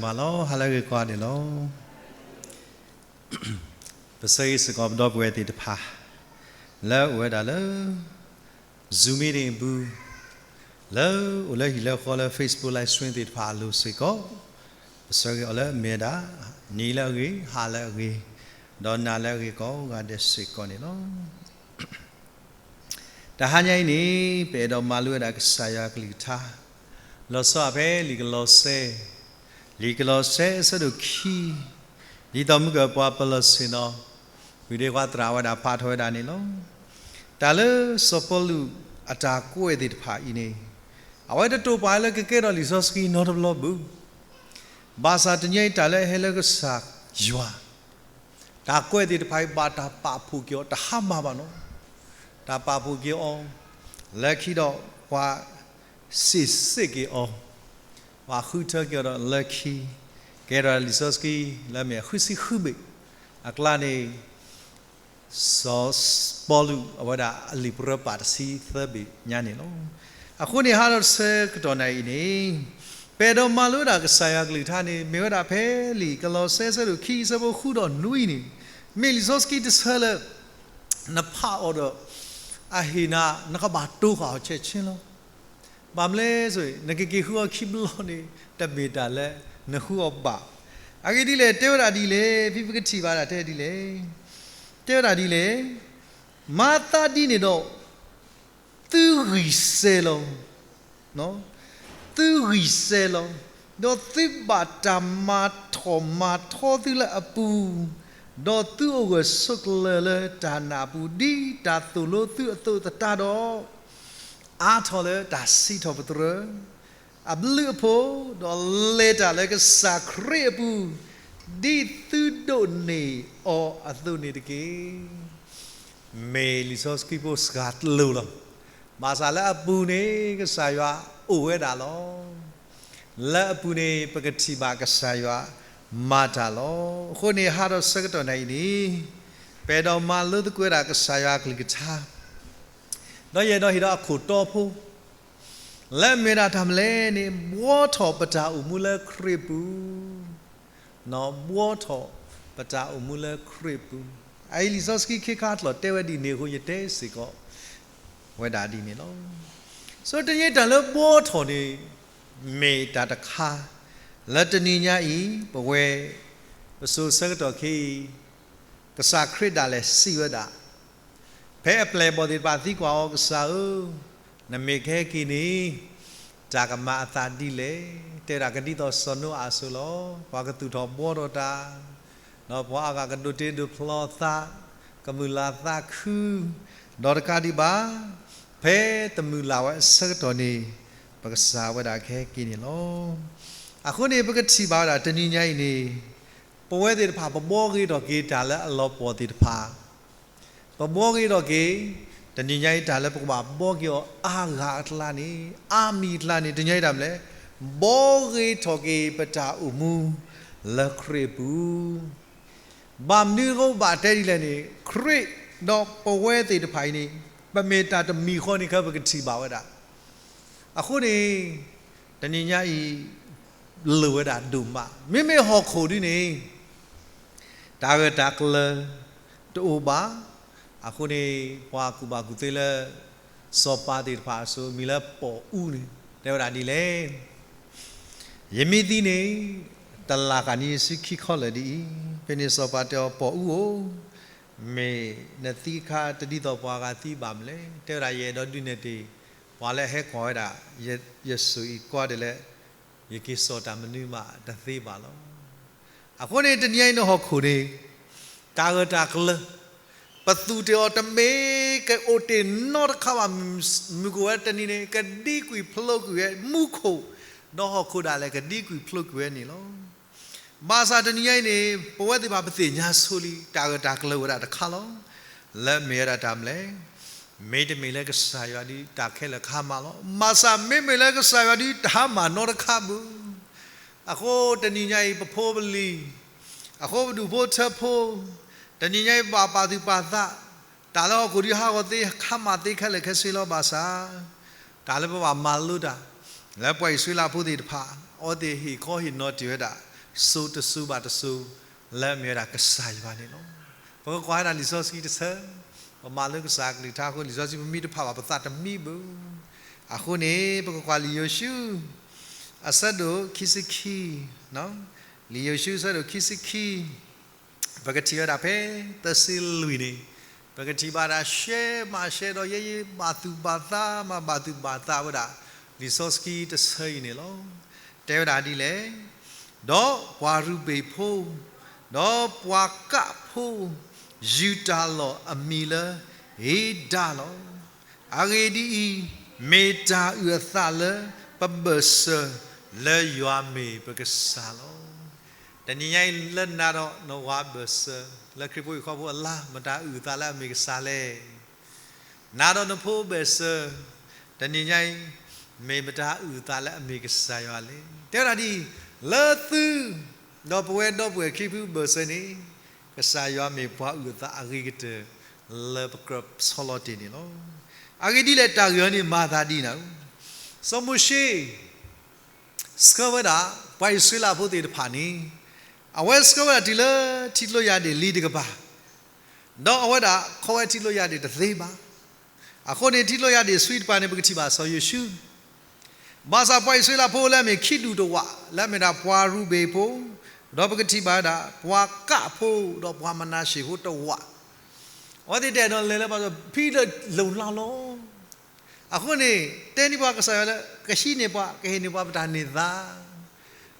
မၤလီၤ ဟါလၢအဂ့ၤကိးဂၤဒဲးလီၤ. ပဆၢဂ့ၤစ့ၢ်ကီးပဒီပုၢ်ဝဲၢ်သ့ၣ်တဖၣ် လၢအအိၣ်ဝဲဒၣ်လၢ Zoom meeting အပူၤ, လၢအိၣ်လၢဟံၣ်လၢဃီလၢ Facebook Live Stream သ့ၣ်တဖၣ်အလိၤစ့ၢ်ကီး, ပဆၢဂ့ၤအီၤလၢအမ့ၢ်ဝဲဒၣ် နံၤလၢအဂ့ၤ, ဟါလၢအဂ့ၤ, ဒီးနၤလၢအဂ့ၤကိးဂၤဒဲးစ့ၢ်ကီးန့ၣ်လီၤ. တဟါညါအံၤန့ၣ် ပအဲၣ်ဒိးမၤလိဝဲဒၣ်ကစၢ်ယွၤအကလုၢ်ကထါ, လီၤဆီဖဲလံာ်ကလီးစဲ, လံာ်ကလီးစဲအဆၢဒိၣ်ခံ, ဒ်သိးမုၢ်ကပှၤပလီၢ်ဆ့ၣ်နီၤ, ဝံၤဒီးပှၤသရၣ်ဝဲဒၣ်ဖးထီၣ်ဝဲဒၣ်န့ၣ်လီၤ. တၢ်လၢစီၤပီလူးအတၢ်ကွဲးသ့ၣ်တဖၣ်အံၤန့ၣ်, အဝဲတတိာ်ပာ်လၢကကဲထီၣ်လံာ်စီဆှံနီတဘျီဘၣ်. ဘၣ်ဆၣ်တနံၤအံၤတၢ်လၢအဟဲလၢကစၢ်ယွၤ တၢ်ကွဲးသ့ၣ်တဖၣ်အံၤ ဘၣ်တၢ်ပာ်ဖှိၣ်က့ၤအီၤတဟါမၢ်ဘၣ်နီၤ. တၢ်ပာ်ဖှိၣ်က့ၤအီၤ, လၢခံဒီးပှၤစံးစ့ၢ်က့ၤအီၤ, ပှၤဃုထၢက့ၤအီၤဒီးလၢခံ, ကဲထီၣ်လံာ်စီဆှံလၢအမ့ၢ်ဃုဆံဃုဘ့ၣ်အကျါန့ၣ် စီၤပီလူးအဝဲဒၣ်အလံာ်ပြၢပာ်တဆံသၢဘ့ၣ်ညါန့ၣ်လီၤ. အဃိန့ၣ် ဟါဒီးဆၢကတီၢ်နံၤအံၤန့ၣ်, ပအဲၣ်ဒိးမၤလိဝဲဒၣ်ကစၢ်ယွၤကလုၢ်ကထါန့ၣ် မ့ၢ်ဝဲဒၣ်ဖဲလံာ်ကလီးစဲအဆၢဒိၣ်ခံအဆၢဖိဃုဒီးနွံန့ၣ်, မ့ၢ်လံာ်စီဆှံတဆၢလၢ နဖးအီၤဒီး အဟ့ၣ်နၤ နကဘၣ်တိဃာ်အီၤဆဲးဆ့လီၤ. ဘၣ်မနုၤလဲၣ်, နကက့ၤဃုအီၤခံဘျီန့ၣ် တမ့ၢ်တၢ်လၢနဃုအီၤဘၣ်. အဂ့ၢ်ဒ်လဲၣ်, တဲဝဲဒၣ်ဒ်လဲၣ်, ဖဲပကထံၣ်ဘၣ်ဒၣ်တဲဒ်လဲၣ်, တဲဝဲဒၣ်ဒ်လဲၣ်, မၤသးဒ်န့ၣ်ဒီး သုဂံၢ်စဲၤလီၤ, သုဂံၢ်စဲၤလီၤ, ဒီးသုဘၣ်တၢ်မၤထီၣ်မၤထီသုလၢအပူၤ, ဒီးသုအိၣ်ဂၢၢ်ဆိးကျၢၤလၢတၢ်နာ်အပူၤ ဒ်တၢ်သိၣ်လိသုအသိးသတးဒီး, အါထီၣ်လၢတၢ်စံးထီၣ်ပတြၢၤ အဘျုးအဖှိၣ်, ဒီးလဲၤတၢ်လၢကစၢ်ခရံာ်အပူၤ, ဒ်သုဒိးန့ၢ်အီၤအသိးန့ၣ်တက့ၢ်. မ့ၢ်လံာ်စီဆှံဖိစကားတလိၤလီၤ. ဘၣ်ဆၣ်လၢအပူၤန့ၣ် ကစၢ်ယွၤအိၣ်ဝဲဒၣ်လီၤ. လၢအပူၤန့ၣ် ပကထံၣ်ဘၣ်ကစၢ်ယွၤမၤတၢ်လီၤ. အဃိန့ၣ် ဟါဒီးဆၢကတီၢ်နံၤအံၤန့ၣ် ပအဲၣ်ဒိးမၤလိသကိးဝဲဒၣ်ကစၢ်ယွၤအကလုၢ်ကထါ ဒီးယအဲၣ်ဒိးဟ့ၣ်ဒီးအခိၣ်တီဖိ လၢအမ့ၢ်ဒၣ်တၢ်မနုၤလဲၣ်န့ၣ်, ဘှီထီၣ်ပတၢ်အိၣ်မူလၢခရံာ်ပူၤ, ဘှီထီၣ်ပတၢ်အိၣ်မူလၢခရံာ်ပူၤ. အအံၤလံာ်စီဆှံခ့ခါအကျိာ်တဲဝဲဒ်န့ၣ်အဃိ ယတဲစ့ၢ်ကီးဝဲဒၣ်ဒ်န့ၣ်လီၤ. ဆိတနံၤအံၤတၢ်လၢဘှီထီၣ်န့ၣ် မ့ၢ်တၢ်တခါ လၢတနံၤညါအံၤ ပဝဲ ပစိၤဆၢကတီၢ်ခဲအံၤ ကစၢ်ခရံာ်ဒၣ်လဲာ်စံးဝဲဒၣ်, ဖဲအပျဲၢ်အဘီၣ်သ့ၣ်တဖၣ်သံကွၢ်အီၤ ကစၢ်ဧၢ, နမ့ၢ်ကဟဲက့ၤန့ၣ် တၢ်ကမၤအသးဒ်လဲၣ်. တဲဝဲဒၣ်ကဒ်သိးစီၤနိအၤအသိးလီၤ. ပှၤကသူၣ်ထီၣ်ဘှီထီၣ်တၢ်, ဒီးပှၤအါဂၤကဒိးတ့ဒိးဖျီသး, ကမုာ်လၤသးခု, ဒီးတကးဒံးဘၣ် ဖဲတမုာ်လၤဝဲအဆၢကတီၢ်န့ၣ် ပကစၢ်ဝဲဒၣ်ကဟဲက့ၤန့ၣ်လီၤ. အဃိန့ၣ် ပကထံၣ်ဘၣ်ဝဲဒၣ်တနံၤညါအံၤန့ၣ် ပဝဲသ့ၣ်တဖၣ်ပဘှီဂ့ၤထီၣ်က့ၤတၢ်လၢအလီၤပှီၢ်သ့ၣ်တဖၣ်, ပဘှီဂ့ၤထီၣ်က့ၤ, တနံၤညါအံၤတၢ်လၢပကဘၣ်ဘှီက့ၤအီၤအါဂၤအကျါန့ၣ်, အါမံၤအကျါန့ၣ် တနံၤညါအံၤတၢ်မနုၤလဲၣ်, ဘှီဂ့ၤထီၣ်က့ၤပတၢ်အိၣ်မူလၢခရံာ်အပူၤ. ဘၣ်မနုၤအဃိဘၣ်တဲဒ်လဲၣ်န့ၣ်, ခရံာ်ဒီးပဝဲသ့ၣ်တဖၣ်အံၤန့ၣ် ပမ့ၢ်တၢ်တမံၤဃီန့ၣ် ခဲပကထံၣ်ဘၣ်ဝဲဒၣ်. အဃိန့ၣ် တနံၤညါအံၤ လိၣ်ဝဲဒၣ်ဒိၣ်မး, မ့မ့ၢ်ဟီၣ်ခိၣ်ဒ်န့ၣ် တၢ်ဂၢၢ်တၢ်ကျၢၤတအိၣ်ဘၣ်. အဃိန့ၣ် ပှၤကူၣ်ဘၣ်ကူၣ်သ့လၢ စီၤပၤသ့ၣ်တဖၣ်အစိၤ မံၤလၢပိာ်အူန့ၣ် တဲဝဲဒၣ်ဒ်လဲၣ်, ယမ့ၢ်သံန့ၣ် တလၢ်ဃၣ်နံၤယံာ်ဆံခံခီလၢာ်ဒ်အံၤ. ဖဲန့ၣ်စီၤပၤတဲအီၤ ပိာ်အူဧၢ, မ့ၢ်နသံအခါ တဒ်သိးပှၤဂၤသံဘၣ်မနုၤလဲၣ်. တဲဝဲဒၣ် ယအဲၣ်ဒိးဒုးနဲၣ်တ့ၢ် ပှၤလၢအဟဲကွၢ်ဝဲဒၣ် ယစိၤအံၤကိးဂၤဒဲးလၢ ယက့ၤစိာ်တၢ်မနုၤမးတသ့ဘၣ်လီၤ. အဃိန့ၣ် တနံၤညါအံၤန့ၣ်ဟီၣ်ခိၣ်န့ၣ် တၢ်ဂၢၢ်တၢ်ကျၢၤ ပသူၣ်တ့ၢ်အီၤတမ့ၢ်ကအိၣ်တ့ၢ်နီတခါဘၣ်. မုၢ်ကအိၣ်ဝဲတနံၤန့ၣ် ကဒံကွံာ်ဖျိကွံာ်ဝဲ, မူခိၣ် ဒီးဟီၣ်ခိၣ်ဒၣ်လဲာ်ကဒံကွံာ်ဖျိကွံာ်ဝဲန့ၣ်လီၤ. ဘၣ်ဆၣ်တနံၤညါအံၤန့ၣ် ပဝဲသ့ၣ်တဖၣ်ပသ့ၣ်ညါဆိလံ တၢ်ဂၢၢ်တၢ်ကျၢၤဝဲဒၣ်တခါလီၤ. လၢမ့ၢ်ဝဲဒၣ်တၢ်မနုၤလဲၣ်, မ့တမ့ၢ်လၢကစၢ်ယွၤဒုးတၢ်ခဲလၢာ်ကဟါမၢ်လီၤ. ဘၣ်ဆၣ်မ့မ့ၢ်လၢကစၢ်ယွၤဒုးတဟါမၢ်နီတခါဘၣ်. အဃိတနံၤညါအံၤ ပဖိပလံၤ, အဃိပဒူၣ်ဖိထၢဖိ, တနံၤညါအံၤပဘၣ်ပာ်သူၣ်ပာ်သး, တၢ်လၢဟီၣ်ခိၣ်ဒုးဟးဂီၤသ့ ဟါမၢ်သ့ခဲလၢာ်ခဲဆ့လီၤ. ဘၣ်ဆၣ် တၢ်လၢပဘၣ်မၤလိတၢ် လၢပှၤအံၣ်စရ့လးဖိသ့ၣ်တဖၣ် အဝဲသ့ၣ်ဟ့ၣ်ခီဟ့ၣ်နီၤတ့ၢ်ဝဲဒၣ် စိၤတစိၤဘၣ်တစိၤ လၢအမ့ၢ်ဝဲဒၣ်ကစၢ်ယွၤန့ၣ်လီၤ. ပကကွၢ်ဝဲဒၣ်လံာ်စီဆှံတဆၢ, ပမၤလၢကစၢ်အကလုၢ်ကထါအဃိ လံာ်စီဆှံပမံတဖးဘၣ် ပသးတမံဘၣ်. အဃိန့ၣ် ပကကွၢ်လံာ်ယိၤၡူ အဆၢဒိၣ်ခံဆံခံ, လံာ်ယိၤၡူအဆၢဒိၣ်ခံဆံခံ ပကထံၣ်ဝဲဒၣ်ဖဲသၢဆံလွံၢ်န့ၣ်, ပကထံၣ်ဘၣ်ဒၣ်ရှဲမၤရှဲဒီး ယဲယဘၣ်သူၣ်ဘၣ်သး မၤဘၣ်သူၣ်ဘၣ်သးဝဲဒၣ် လံာ်စီဆှံတဆၢအံၤန့ၣ်လီၤ. တဲဝဲဒၣ်ဒ်လဲၣ်, ဒီးပှၤရူၤဘ့ၣ်ဖိ, ဒီးပှၤကးဖိ ယူၤတၢ်လီၢ်အမံၤလၢ ဧဒၢလီၤ. အဂ့ၢ်ဒ်အံၤ, မ့ၢ်တၢ်အုၣ်အသးလၢပဘၢၣ်စၢၤ လၢယွၤမ့ၢ်ပကစၢ်လီၤ. တနံၤညါအံၤလၢနၤဒီးနဝၤဘၢၣ်စၢၤ လၢခရံာ်ဖိဟံၣ်ဖိဃီဖိအလါ မတၤအုၣ်အသးလၢအမ့ၢ်ကစၢ်လဲၣ်. နၤဒီးနဖိဘၢၣ်စၢၤ တနံၤညါအံၤ မ့ၢ်မတၤအုၣ်အသးလၢအမ့ၢ်ကစၢ်ယွၤလဲၣ်. တဲဝဲဒၣ်ဒ်အံၤ, လၢသု ဒီးပဝဲဒီပုၢ်ဝဲၢ်ခံဖုဘၢၣ်စၢၤန့ၣ် ကစၢ်ယွၤမ့ၢ်ပှၤအုၣ်အသးအဂ့ၤကတၢၢ် လၢပကြၢးဆီလီၤတ့ၢ်န့ၣ်လီၤ. အဂ့ၢ်ဒ်လဲၣ် တၢ်ဂ့ၢ်အံၤန့ၣ်မၤသးဒ်နၤ, စီၤမိၤၡ့ ဆှၢဝဲဒၣ် ပှၤအံၣ်စရ့လးဖိသ့ၣ်တဖၣ်န့ၣ် အဝဲဆှၢဝဲဒၣ်တုၤလၢထံကျိယၤဒ့ၣ်လံတကပၤ, ဒီးအဝဲဒၣ်ခီဝဲထံကျိယၤဒ့ၣ်တသ့ဘၣ်. အဃိန့ၣ် ထံကျိယၤဒ့ၣ်ဆှံတပၤန့ၣ် ပကထံၣ်ဘၣ်စီၤယိၤၡူ, ဘၣ်ဆၣ်ပှၤအံၣ်စရ့လးဖိလၢအမ့ၢ်ခံဒူၣ်တဝာ် လၢအမ့ၢ်ဒၣ်ပှၤရူၤဘ့ၣ်ဖိ, ဒီးပကထံၣ်ဘၣ်ဝဲဒၣ် ပှၤကးဖိ ဒီးပှၤမနၤၡ့ၣ်ဖိတဝာ်, အဝဲသ့ၣ်တအဲၣ်ဒိးလဲၤလၢပှၤ ဖံလၢလိၤလးလီၤ. အဃိန့ၣ် တဲန့ၢ်ပှၤကစၢ်ယွၤလၢ ကဟံးန့ၢ်ပှၤ ကဟ့ၣ်န့ၢ်ပှၤပတၢ်န့ၢ်သါ,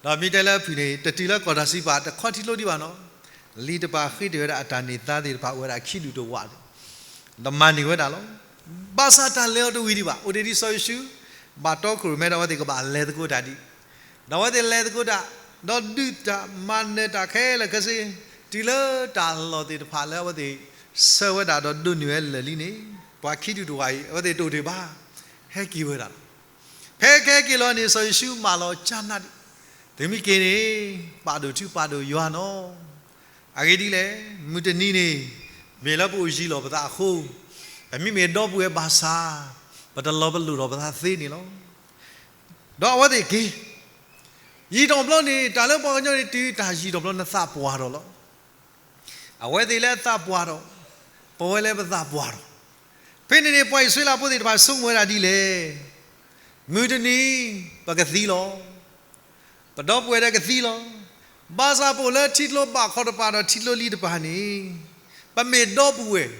ဒီးမ့ၢ်တဲလၢအဖုၣ်န့ၣ် တတုၤလၢကီၢ်တၢ်စံးပာ် တခီထံကျိဒံးဘၣ်နီၤ, လံတပၤဃ့တ့ၢ်ဝဲဒၣ်အတၢ်န့ၢ်သါသ့ၣ်တဖၣ် အိၣ်ဝဲဒၣ်ခံဒူၣ်တဝာ် ဒီးမၤန့ၢ်ဝဲဒၣ်လီၤ. ဘၣ်ဆၣ်တၢ်လဲၤအီၤတဝံၤဒံးဘၣ်, အိၣ်တ့ၢ်ဒ်စီၤယိၤၡူ ဘၣ်တီခိၣ်ရိၣ်မဲဒီး အဝဲသ့ၣ်ကဘၣ်လဲၤသကိးတၢ်ဒံး, ဒီးအဝဲသ့ၣ်လဲၤသကိးတၢ်, ဒီးဒုးတၢ်မၤနၢၤတၢ်ခဲလၢာ်ခဲဆ့, တုၤလၢတၢ်လီၢ်သ့ၣ်တဖၣ်လၢအဝဲသ့ၣ်ဆှၢဝဲဒၣ်ဒီးဒိးန့ၢ်ဝဲလၢာ်လံန့ၣ်, ပှၤခံဒူၣ်တဝာ်အံၤ အဝဲသ့ၣ်တအိၣ်တ့ၢ်ဘၣ်, ဟဲက့ၤဝဲဒၣ်လီၤ. ဖဲကဟဲက့ၤလီၤန့ၣ် စီၤယိၤၡူမၢလီၤကၢ်နးဒံး, သုမ့ၢ်က့ၤန့ၣ် ပာ်ဒိၣ်ထူပာ်ဒိၣ်ယွၤနီၤ. အဂ့ၢ်ဒ်လဲၣ်, မုၢ်တနံၤန့ၣ် မ့ၢ်လၢပအိၣ်ယံၤလီၤပသးအဃိ, ပမ့မ့ၢ်ဒီပုၢ်ဝဲၢ်ဘၣ်ဆၣ် ပတလီၤပလိာ်ဒီးပသးသ့န့ၣ်လီၤ. ဒီးအဝဲသ့ၣ်က့ၤ, ယံာ်ထီၣ်ဘျီန့ၣ် တၢ်လၢပှၤကညီန့ၣ် တုၤတၢ်ယံာ်ထီၣ်ဘျီနသးပှၢ်ထီၣ်လီၤ. အဝဲသ့ၣ်လၢအသးပှၢ်ထီၣ်, ပဝဲလၢပသးပှၢ်ထီၣ်, ဖဲန့ၣ်န့ၣ် ပှၤအံၣ်စရ့လးဖိသ့ၣ်တဖၣ်ဆိကမိၣ်ဝဲဒၣ်ဒ်လဲၣ်, မုၢ်တနံၤ ပကသံလီၤ. ပဒီပုၢ်ဝဲၢ်ဒီးကသံလီၤ. ဘၣ်ဆၣ်ပအိၣ်လၢထံကျိဘၣ်ခီတပၤဒီးထံကျိလံတပၤန့ၣ်, ပမ့ၢ်ဒီပုၢ်ဝဲၢ်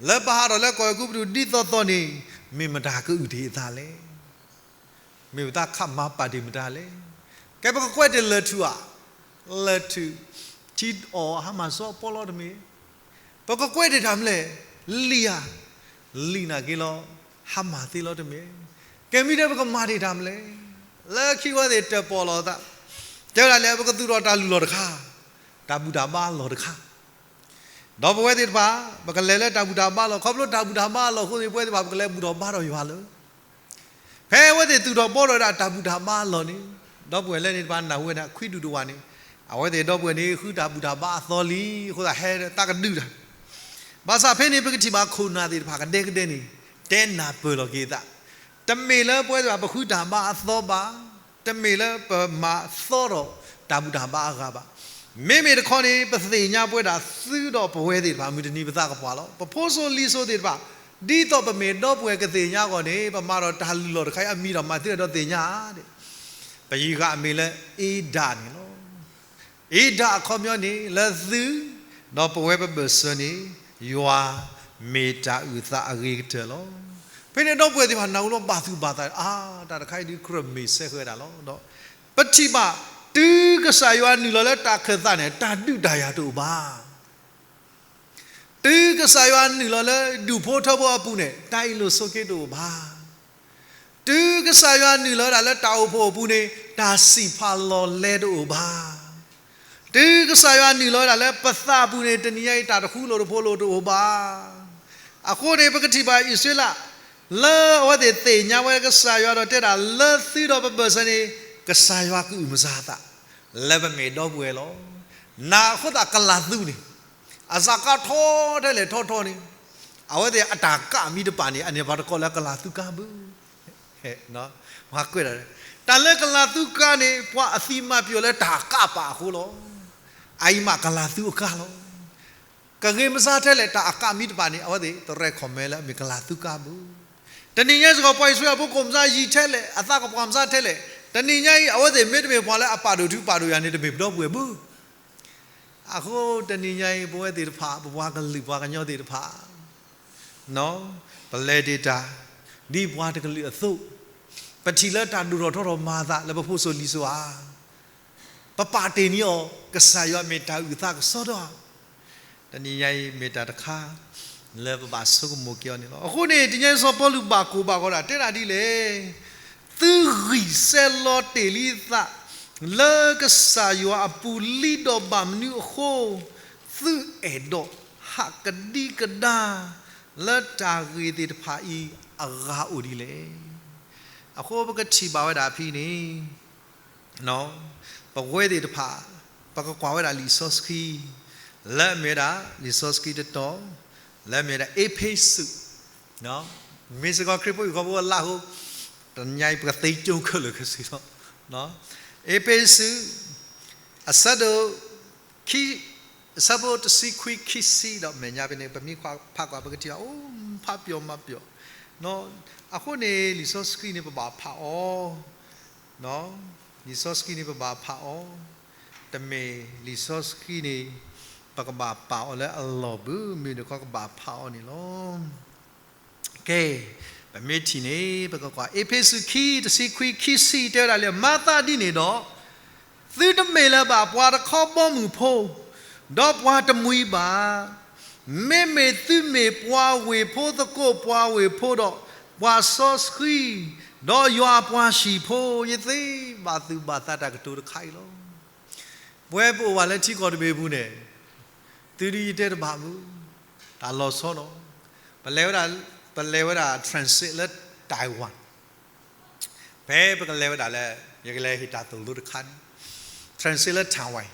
လၢပဟးထီၣ်လၢကီၢ်အဲၤကူပတူးဒ်သိးသိးန့ၣ်, မ့ၢ်မတၤကအုၣ်တ့ၢ်အသးလဲၣ်. မ့ၢ်ပသးခးမၤပာ်တ့ၢ်မတၤလဲၣ်. ကဲပကကွဲးတ့ၢ်လၢၢ်ထူၣ်ဧါ, လၢၢ်ထူၣ်, ထံအီၣ်ဟါမၢ်စီၤပီလီၤတမ့ၢ် ပကကွဲးတ့ၢ်တၢ်မနုၤလဲၣ်, လံာ်ဧါ, လံာ်နာ်က့လီၤ, ဟါမၢ်သ့လီၤတမ့ၢ်. ကဲမ့ၢ်ဒ်ပကမၤတ့ၢ်တၢ်မနုၤလဲၣ်, လၢခံဝဲသ့ၣ်တၢၣ်ပီၣ်လီၤသး, တဲဝဲဒၣ်လဲၣ် ပကသူၣ်ထီၣ်တၢ်လုၢ်လီၢ်တခါ, တၢ်ဘူၣ်တၢ်ဘါလီၢ်တခါ, ဒီးပဝဲသ့ၣ်တဖၣ် ပကလဲၤလၢတၢ်ဘူၣ်တၢ်ဘါလီၢ်, ခီဖျိတၢ်ဘူၣ်တၢ်ဘါလီၢ်အဃိန့ၣ် ပဝဲသ့ၣ်တဖၣ် ပကလဲၤဘူၣ်ထီၣ်ဘါထီၣ်ယွၤလၢ ဖဲအဝဲသ့ၣ်သူၣ်ထီၣ်ဘါထီၣ်ဝဲဒၣ်တၢ်ဘူၣ်တၢ်ဘါလီၢ်န့ၣ်, ဒီပုၢ်ဝဲၢ်လၢန့ၣ်တဖၣ်နၢ်ဟူဝဲဒၣ် ခွံဒူၣ်တဝာ်န့ၣ်, အဝဲသ့ၣ်ဒီပုၢ်ဝဲၢ်န့ၣ် ဃုတၢ်ဘူၣ်တၢ်ဘါအသီလံအဃိသတး ဟဲသးကဒုးတၢ်. ဘၣ်ဆၣ်ဖဲန့ၣ် ပကထံၣ်ဘၣ်ခိၣ်နၢ်သ့ၣ်တဖၣ်ကဒဲကဒဲန့ၣ် တဲနၢ်ပၢၢ်လီၤက့ၤအသး, တမ့ၢ်လၢပဝဲသ့ၣ်တဖၣ် ပဃုတၢ်ဘါအသီဘၣ်, တမ့ၢ်လၢပမၤသီထီၣ်တၢ်ဘူၣ်တၢ်ဘါအဂၤဘၣ်. မ့မ့ၢ်တခီန့ၣ် ပသ့ၣ်ညါပဝဲဒၣ်သုဒီးပဝဲသ့ၣ်တဖၣ် မုၢ်တနံၤပသးကပှၢ်လီၤ. ပဖိစိၤလံၤစိၤသ့ၣ်တဖၣ် ဒ်သိးပမ့ၢ်ဒီပုၢ်ဝဲၢ်ကသ့ၣ်ညါအဂီၢ်န့ၣ် ပမၤဒီးတၢ်လုၢ်လီၢ်တခါအံၤ အမံၤဒီးမၤသံဒီးသ့ၣ်ညါဧါ. ပယံၤဃာ်အမံၤလၢအ့ဒၣ်န့ၣ်လီၤ. အ့ဒၣ်အခီပညီန့ၣ် လၢသု ဒီးပဝဲပဘၢၣ်စၢၤန့ၣ် ယွၤမ့ၢ်တၢ်အုၣ်သးအဂ့ၤကတၢၢ်လီၤ. ဖဲန့ၣ်ဒီပုၢ်ဝဲၢ်သ့ၣ်တဖၣ် နၢ်ဟူလီၤဘၣ်သူၣ်ဘၣ်သး အါ တၢ်တခါအံၤဒုးကြၢးမ့ၢ်စဲဃဲၤဒၣ်လီၤ. ဒီးပထံၣ်ဘၣ် တုၤကစၢ်ယွၤနုာ်လီၤလၢတၢ်ခၢၣ်သးန့ၣ် တၢ်ဒုးတၢ်ယၤတအိၣ်ဘၣ်. တုၤကစၢ်ယွၤနုာ်လီၤလၢဒူၣ်ဖိထၢဖိအပူၤန့ၣ် တၢ်အ့ၣ်လိာ်ဆိးက့တအိၣ်ဘၣ်. တုၤကစၢ်ယွၤနုာ်လီၤဝဲဒၣ်လၢတၢ်အိၣ်ဖှိၣ်အပူၤန့ၣ် တၢ်စံးဖးလီၤလဲတအိၣ်ဘၣ်. တုၤကစၢ်ယွၤနုာ်လီၤဝဲဒၣ်လၢပသးပူၤန့ၣ် တနံၤညါအံၤတၢ်တဃူလိာ်တဖိးလိာ်တအိၣ်ဘၣ်. အဃိန့ၣ် ပကထံၣ်ဘၣ်အံၣ်စရ့လး လၢအဝဲသ့ၣ်သ့ၣ်ညါဝဲကစၢ်ယွၤဒီးတဲဒၣ်လၢသုဒီးပဘၢၣ်စၢၤန့ၣ် ကစၢ်ယွၤကအုၣ်မဆါအသး လၢပမ့ၢ်ဒီပုၢ်ဝဲၢ်လီၤ. နာ်အဃိသတးကလၤသူန့ၣ် အစးကါထီထဲလဲၣ်ထီထီန့ၣ် အဝဲသ့ၣ်အတၢ်ကၣ်မံတပာ်န့ၣ် အန့ၣ်ပှၤတကိးလၢကလၤသူကါဘု ပှၤကွဲးဒၣ် တၢ်လၢကလၤသူကါန့ၣ် ပှၤအသံမၤပျီၣ်လၢတၢ်ကးပာ်အဃိလီၤ. အအံၤမးကလၤသူအကါလီၤ. ကဂ့ၤမစါထဲလဲၣ် တၢ်အကးမံတပာ်န့ၣ် အဝဲသ့ၣ်တရဲၣ်ခီၣ်မဲလၢအမ့ၢ်ကလၤသူကါဘၣ်. တနံၤညါစ့ၢ်ကီး ပှၤအံၣ်စရ့လးဖိကိးမစါယံာ်ထဲလဲၣ် အသးကပှၢ်မစါထဲလဲၣ် တနံၤညါအံၤ အဝဲသ့ၣ်မ့တမ့ၢ်ပှၤလၢအပာ်ဒိၣ်ထူပာ်ဒိၣ်ယၤန့ၣ် တမ့ၢ်ပဒီပုၢ်ဝဲၢ်ဘၣ်. အဃိတနံၤညါအံၤ ပဝဲသ့ၣ်တဖၣ် ပပှၤကလုာ်ပှၤကညီသ့ၣ်တဖၣ် ပလဲၤတ့ၢ်တၢ် ဒ်ပှၤတကလုာ်အသိး, ပထံၣ်လၢတၢ်ဒိၣ်ထီၣ်ထီထီၣ်မၤအသးလၢပဖိစိၤလံၤစိၤဧါ, ပပာ်တ့ၢ်န့ၢ်အီၤ ကစၢ်ယွၤမ့ၢ်တၢ်အုၣ်သးကစီဒီဧါ. တနံၤညါအံၤမ့ၢ်တၢ်တခါ လၢပဘၣ်ဆိကမိၣ်က့ၤအီၤန့ၣ်လီၤ. အဃိန့ၣ် တနံၤညါအံၤစီၤပီလူးဘၣ်ကိၢ်ဘၣ်ဂီၤဒၣ်တဲဒၣ်ဒ်လဲၣ်, သုဂံၢ်စဲလီၤတ့ၢ်လံသး လၢကစၢ်ယွၤအပူၤလံဒီးဘၣ်မနုၤအဃိ သုအဲၣ်ဒိးဟးကဒံကဒါ လၢတၢ်ဂ့ၢ်သ့ၣ်တဖၣ်အံၤအဂၤအိၣ်ဒ်လဲၣ်. အဃိပကထံၣ်ဘၣ်ဝဲဒၣ်ဖဲန့ၣ် ပဝဲသ့ၣ်တဖၣ် ပကကွၢ်ဝဲဒၣ်လံာ်စီဆှံ လၢအမ့ၢ်ဝဲဒၣ် လံာ်စီဆှံတတီၤ လၢအမ့ၢ်ဝဲဒၣ်အ့းဖ့းစူး, မ့ၢ်စ့ၢ်ကီးခရံာ်ဖိဟံၣ်ဖိဃီဖိအလါဟိ တနံၤညါအံၤပကသ့ကၠိခဲလၢာ်ခဲဆ့လီၤ. အ့းဖ့းစူး အဆၢဒိၣ် ခံ အဆၢဖိတဆံခွံ ခံဆံဒီးမဲာ်ညါဖဲန့ၣ် ပမ့ၢ်ဖးကွၢ်ပကထံၣ်ဘၣ် အိၣ်ဖးပျီမၤပျီ, အဃိန့ၣ် လံာ်စီဆှံန့ၣ်ပဘၣ်ဖးအီၤ လံာ်စီဆှံန့ၣ်ပဘၣ်ဖးအီၤ, တမ့ၢ်လံာ်စီဆှံန့ၣ် ပကဘၣ်ပာ်အီၤလၢအလီၢ်ဘၣ် မ့ၢ်တခီကဘၣ်ဖးအီၤန့ၣ်လီၤ. ကဲ, ပမ့ၢ်ထံၣ်န့ၣ် ပကကွၢ် အ့းဖ့းစူး ခံ တဆံခွံ ခံဆံ တဲဝဲဒၣ်လၢ မၤသးဒ်န့ၣ်ဒီး သုတမ့ၢ်လၢၤဘၣ် ပှၤတခီဘီမုၢ်ဖိ ဒီးပှၤတမှံၤဘၣ်. မ့မ့ၢ်သုမ့ၢ်ပှၤဝ့ၢ်ဖိသကိး ပှၤဝ့ၢ်ဖိဒီး ပှၤစီဆှံ ဒီးယွၤအပှၤဟံၣ်ဖိ ယသ့ဘၣ်သူၣ်ဘၣ်သးတၢ်ကတိၤတခါအံၤလီၤ. ပဝဲပအိၣ်ဘၣ်လၢထံကီၢ်တဘ့ၣ်အပူၤန့ၣ် သုဒုးယတဲတဘၣ်မုၢ် တၢ်လီၤဆီနီၤ, ပလဲၤဝဲဒၣ် ပလဲၤဝဲဒၣ် transit လၢ Taiwan, ဖဲပကလဲၤဝဲဒၣ်လၢ ယကလဲၤဟ့ၣ်တၢ်သိၣ်လိတခါန့ၣ် transit လၢ Taiwan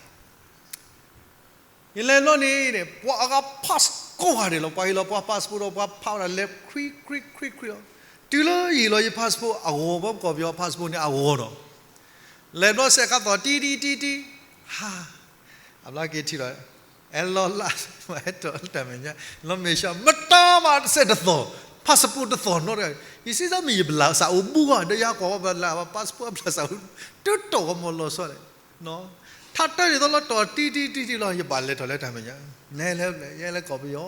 ယလဲၤလီၤန့ၣ် ပှၤအဂၤ passport ကိးဂၤဒဲးလီၤ, ပှၤဟ့ၣ်လီၤပှၤ passport ဒီးပှၤဖးဝဲဒၣ်လဲၤ ခွံခွံခွံခွံလီၤ. တုၤလၢယဟ့ၣ်လီၤယ passport အဂီၤ ပှၤကီၢ်ပယီၤ passport န့ၣ်အဂီၤဒီး လဲၤဘျီစဲးခါသီၣ် တံတံတံတံ, ဟါ, အဘျီက့ၤထံၣ်လီၤ, အဲၣ်လီၤလၢ အဲၣ်တီၣ်လၢတၢ်မဲာ်ညါ, လီၤမဲာ်ဆှး မတၤမးစဲးတသီၣ်, passport တသီၣ်နီတဂၤ, ယစံးသးမ့ၢ်ယဘျးစးအိၣ်ဘူးဂီၢ် ဒီးယဟးကွၢ်ဝဲဘျး passport အဘျးစးအိၣ် တတီၢ်ဂီၢ်မီၢ်လီၤဆီလဲၣ် ထါတၢၢ်ဒ်သိးလၢတီၢ်တံတံတံတံလီၤ ယဘၣ်လဲၤထီၣ်လၢတၢ်မဲာ်ညါ, နဲလဲၣ်ဖျဲၣ် ယဲလၢကီၢ်ပယီၤ,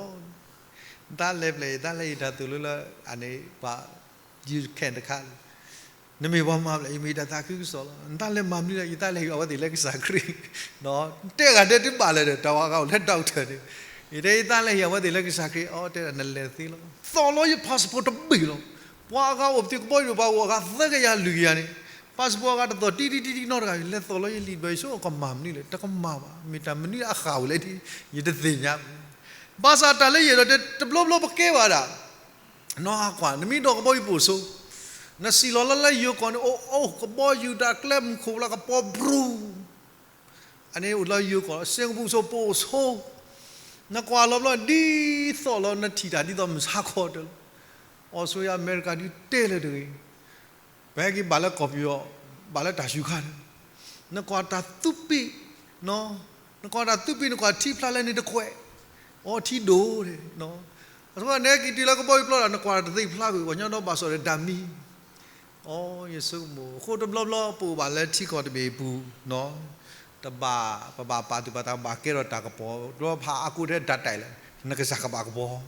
နတၢ်လဲၤဖျဲၣ် ယတၢ်လဲၤဟ့ၣ်တၢ်သိၣ်လိလၢ အန့ၣ် ပှၤ ယူၤခဲၣ်တခါလီၤ, နမ့ၢ်ပှၤမၤဖျဲး ယမ့ၢ်တၢ်သးခုကစီၣ်လီၤ, နတၢ်လဲၤမၤမနုၤလဲၣ် ယတၢ်လဲၤဟ့ၣ်အဝဲသ့ၣ်လၢကစၢ်ခရံာ်, တဲဂၤဒဲးတဘၣ်လဲၣ်ဒီး တၢ်ဝဲဂၤအိၣ်လၢ doctor န့ၣ်, ယတဲယတၢ်လဲၤဟ့ၣ်အဝဲသ့ၣ်လၢကစၢ်ခရံာ် အီတဲဒၣ်နလဲၤသ့လီၤ, သီၣ်လီၤယ passport တဘ့ၣ်လီၤ, ပှၤအဂၤအိၣ်ပသံကဘီယူၤ ပှၤအိၣ်အဂၤသၢကယၤလွံၢ်ကယၤန့ၣ် passport အဂၤတသီၣ်တံတံတံတံနီတဂၤ လဲၤသီၣ်လီၤယလံာ်ဘၢၣ် ယဆိကမိၣ်ကမၤမနုၤလဲၣ် တကမၣ်ဘၣ် မ့ၢ်တၢ်မနုၤအဃၣ်အိၣ်လဲၣ်ဒ် ယတသ့ၣ်ညါ, ဘၣ်ဆၣ်တၢ်လၢယအဲၣ်ဒိးတဲတဘျီဘျီပကဲဘၣ်ဒၣ် နီၢ်ဟးကွၢ် နမ့ၢ်ဒိးကဘီယူၤပိာ်ဆိ, နစံၣ်လီၤလၢလၢယိၤကီၢ်န့ၣ် အိၣ်အိၣ်ကဘီယူၤတၢ်ကျဲမုၢ်ခိၣ်လၢကပီၤဘြူၤ, အန့ၣ်အိၣ်လၢယိၤကီၢ် စ့ကပူၤဆိပိာ်ဆိ, နကွၢ်လီၤဘျီ ဒ်သိးလီၤနထံၣ်တၢ်ဒ်သိးမုၢ်ဆါခီတဲလီၤ, အီစထြ့လယါ အမဲရကၤဒုးတဲလၢတဂ့ၤ ပဟဲက့ၤဘၣ်လၢကီၢ်ပယီၤ ဘၣ်လၢတၢ်စူၤခါန့ၣ်, နကွၢ်တၢ်သူးပ့း, နကွၢ်တၢ်သူးပ့း နကွၢ်ထံဖျါလၢန့ၣ်တကွဲး, အိၣ်ထံဒိၣ်န့ၣ်, အဃိန့ၣ်က့ၤတုၤလၢကဘီယူၤပျီဒီး နကွၢ်တၢ်တသ့ၣ်ဖျါဘၣ် ပှၤကညီဒီးဘၣ်စီၣ်ဒီးတၢ်မံ, အိ ယဆိကမိၣ် အဃိတဘျီဘျီပအိၣ်ဘၣ်လၢထံကီၢ်တဘ့ၣ်အပူၤ တဘၣ် ပဘၣ်ပာ်သူၣ်ပာ်သး ဘၣ်ကဲထီၣ်တၢ်ကပီၤ ဒီးဖးအါကိးထဲဒၣ်တၢ်အံၤလဲၣ် နကစၢ်ကဘၣ်ကပီၤ,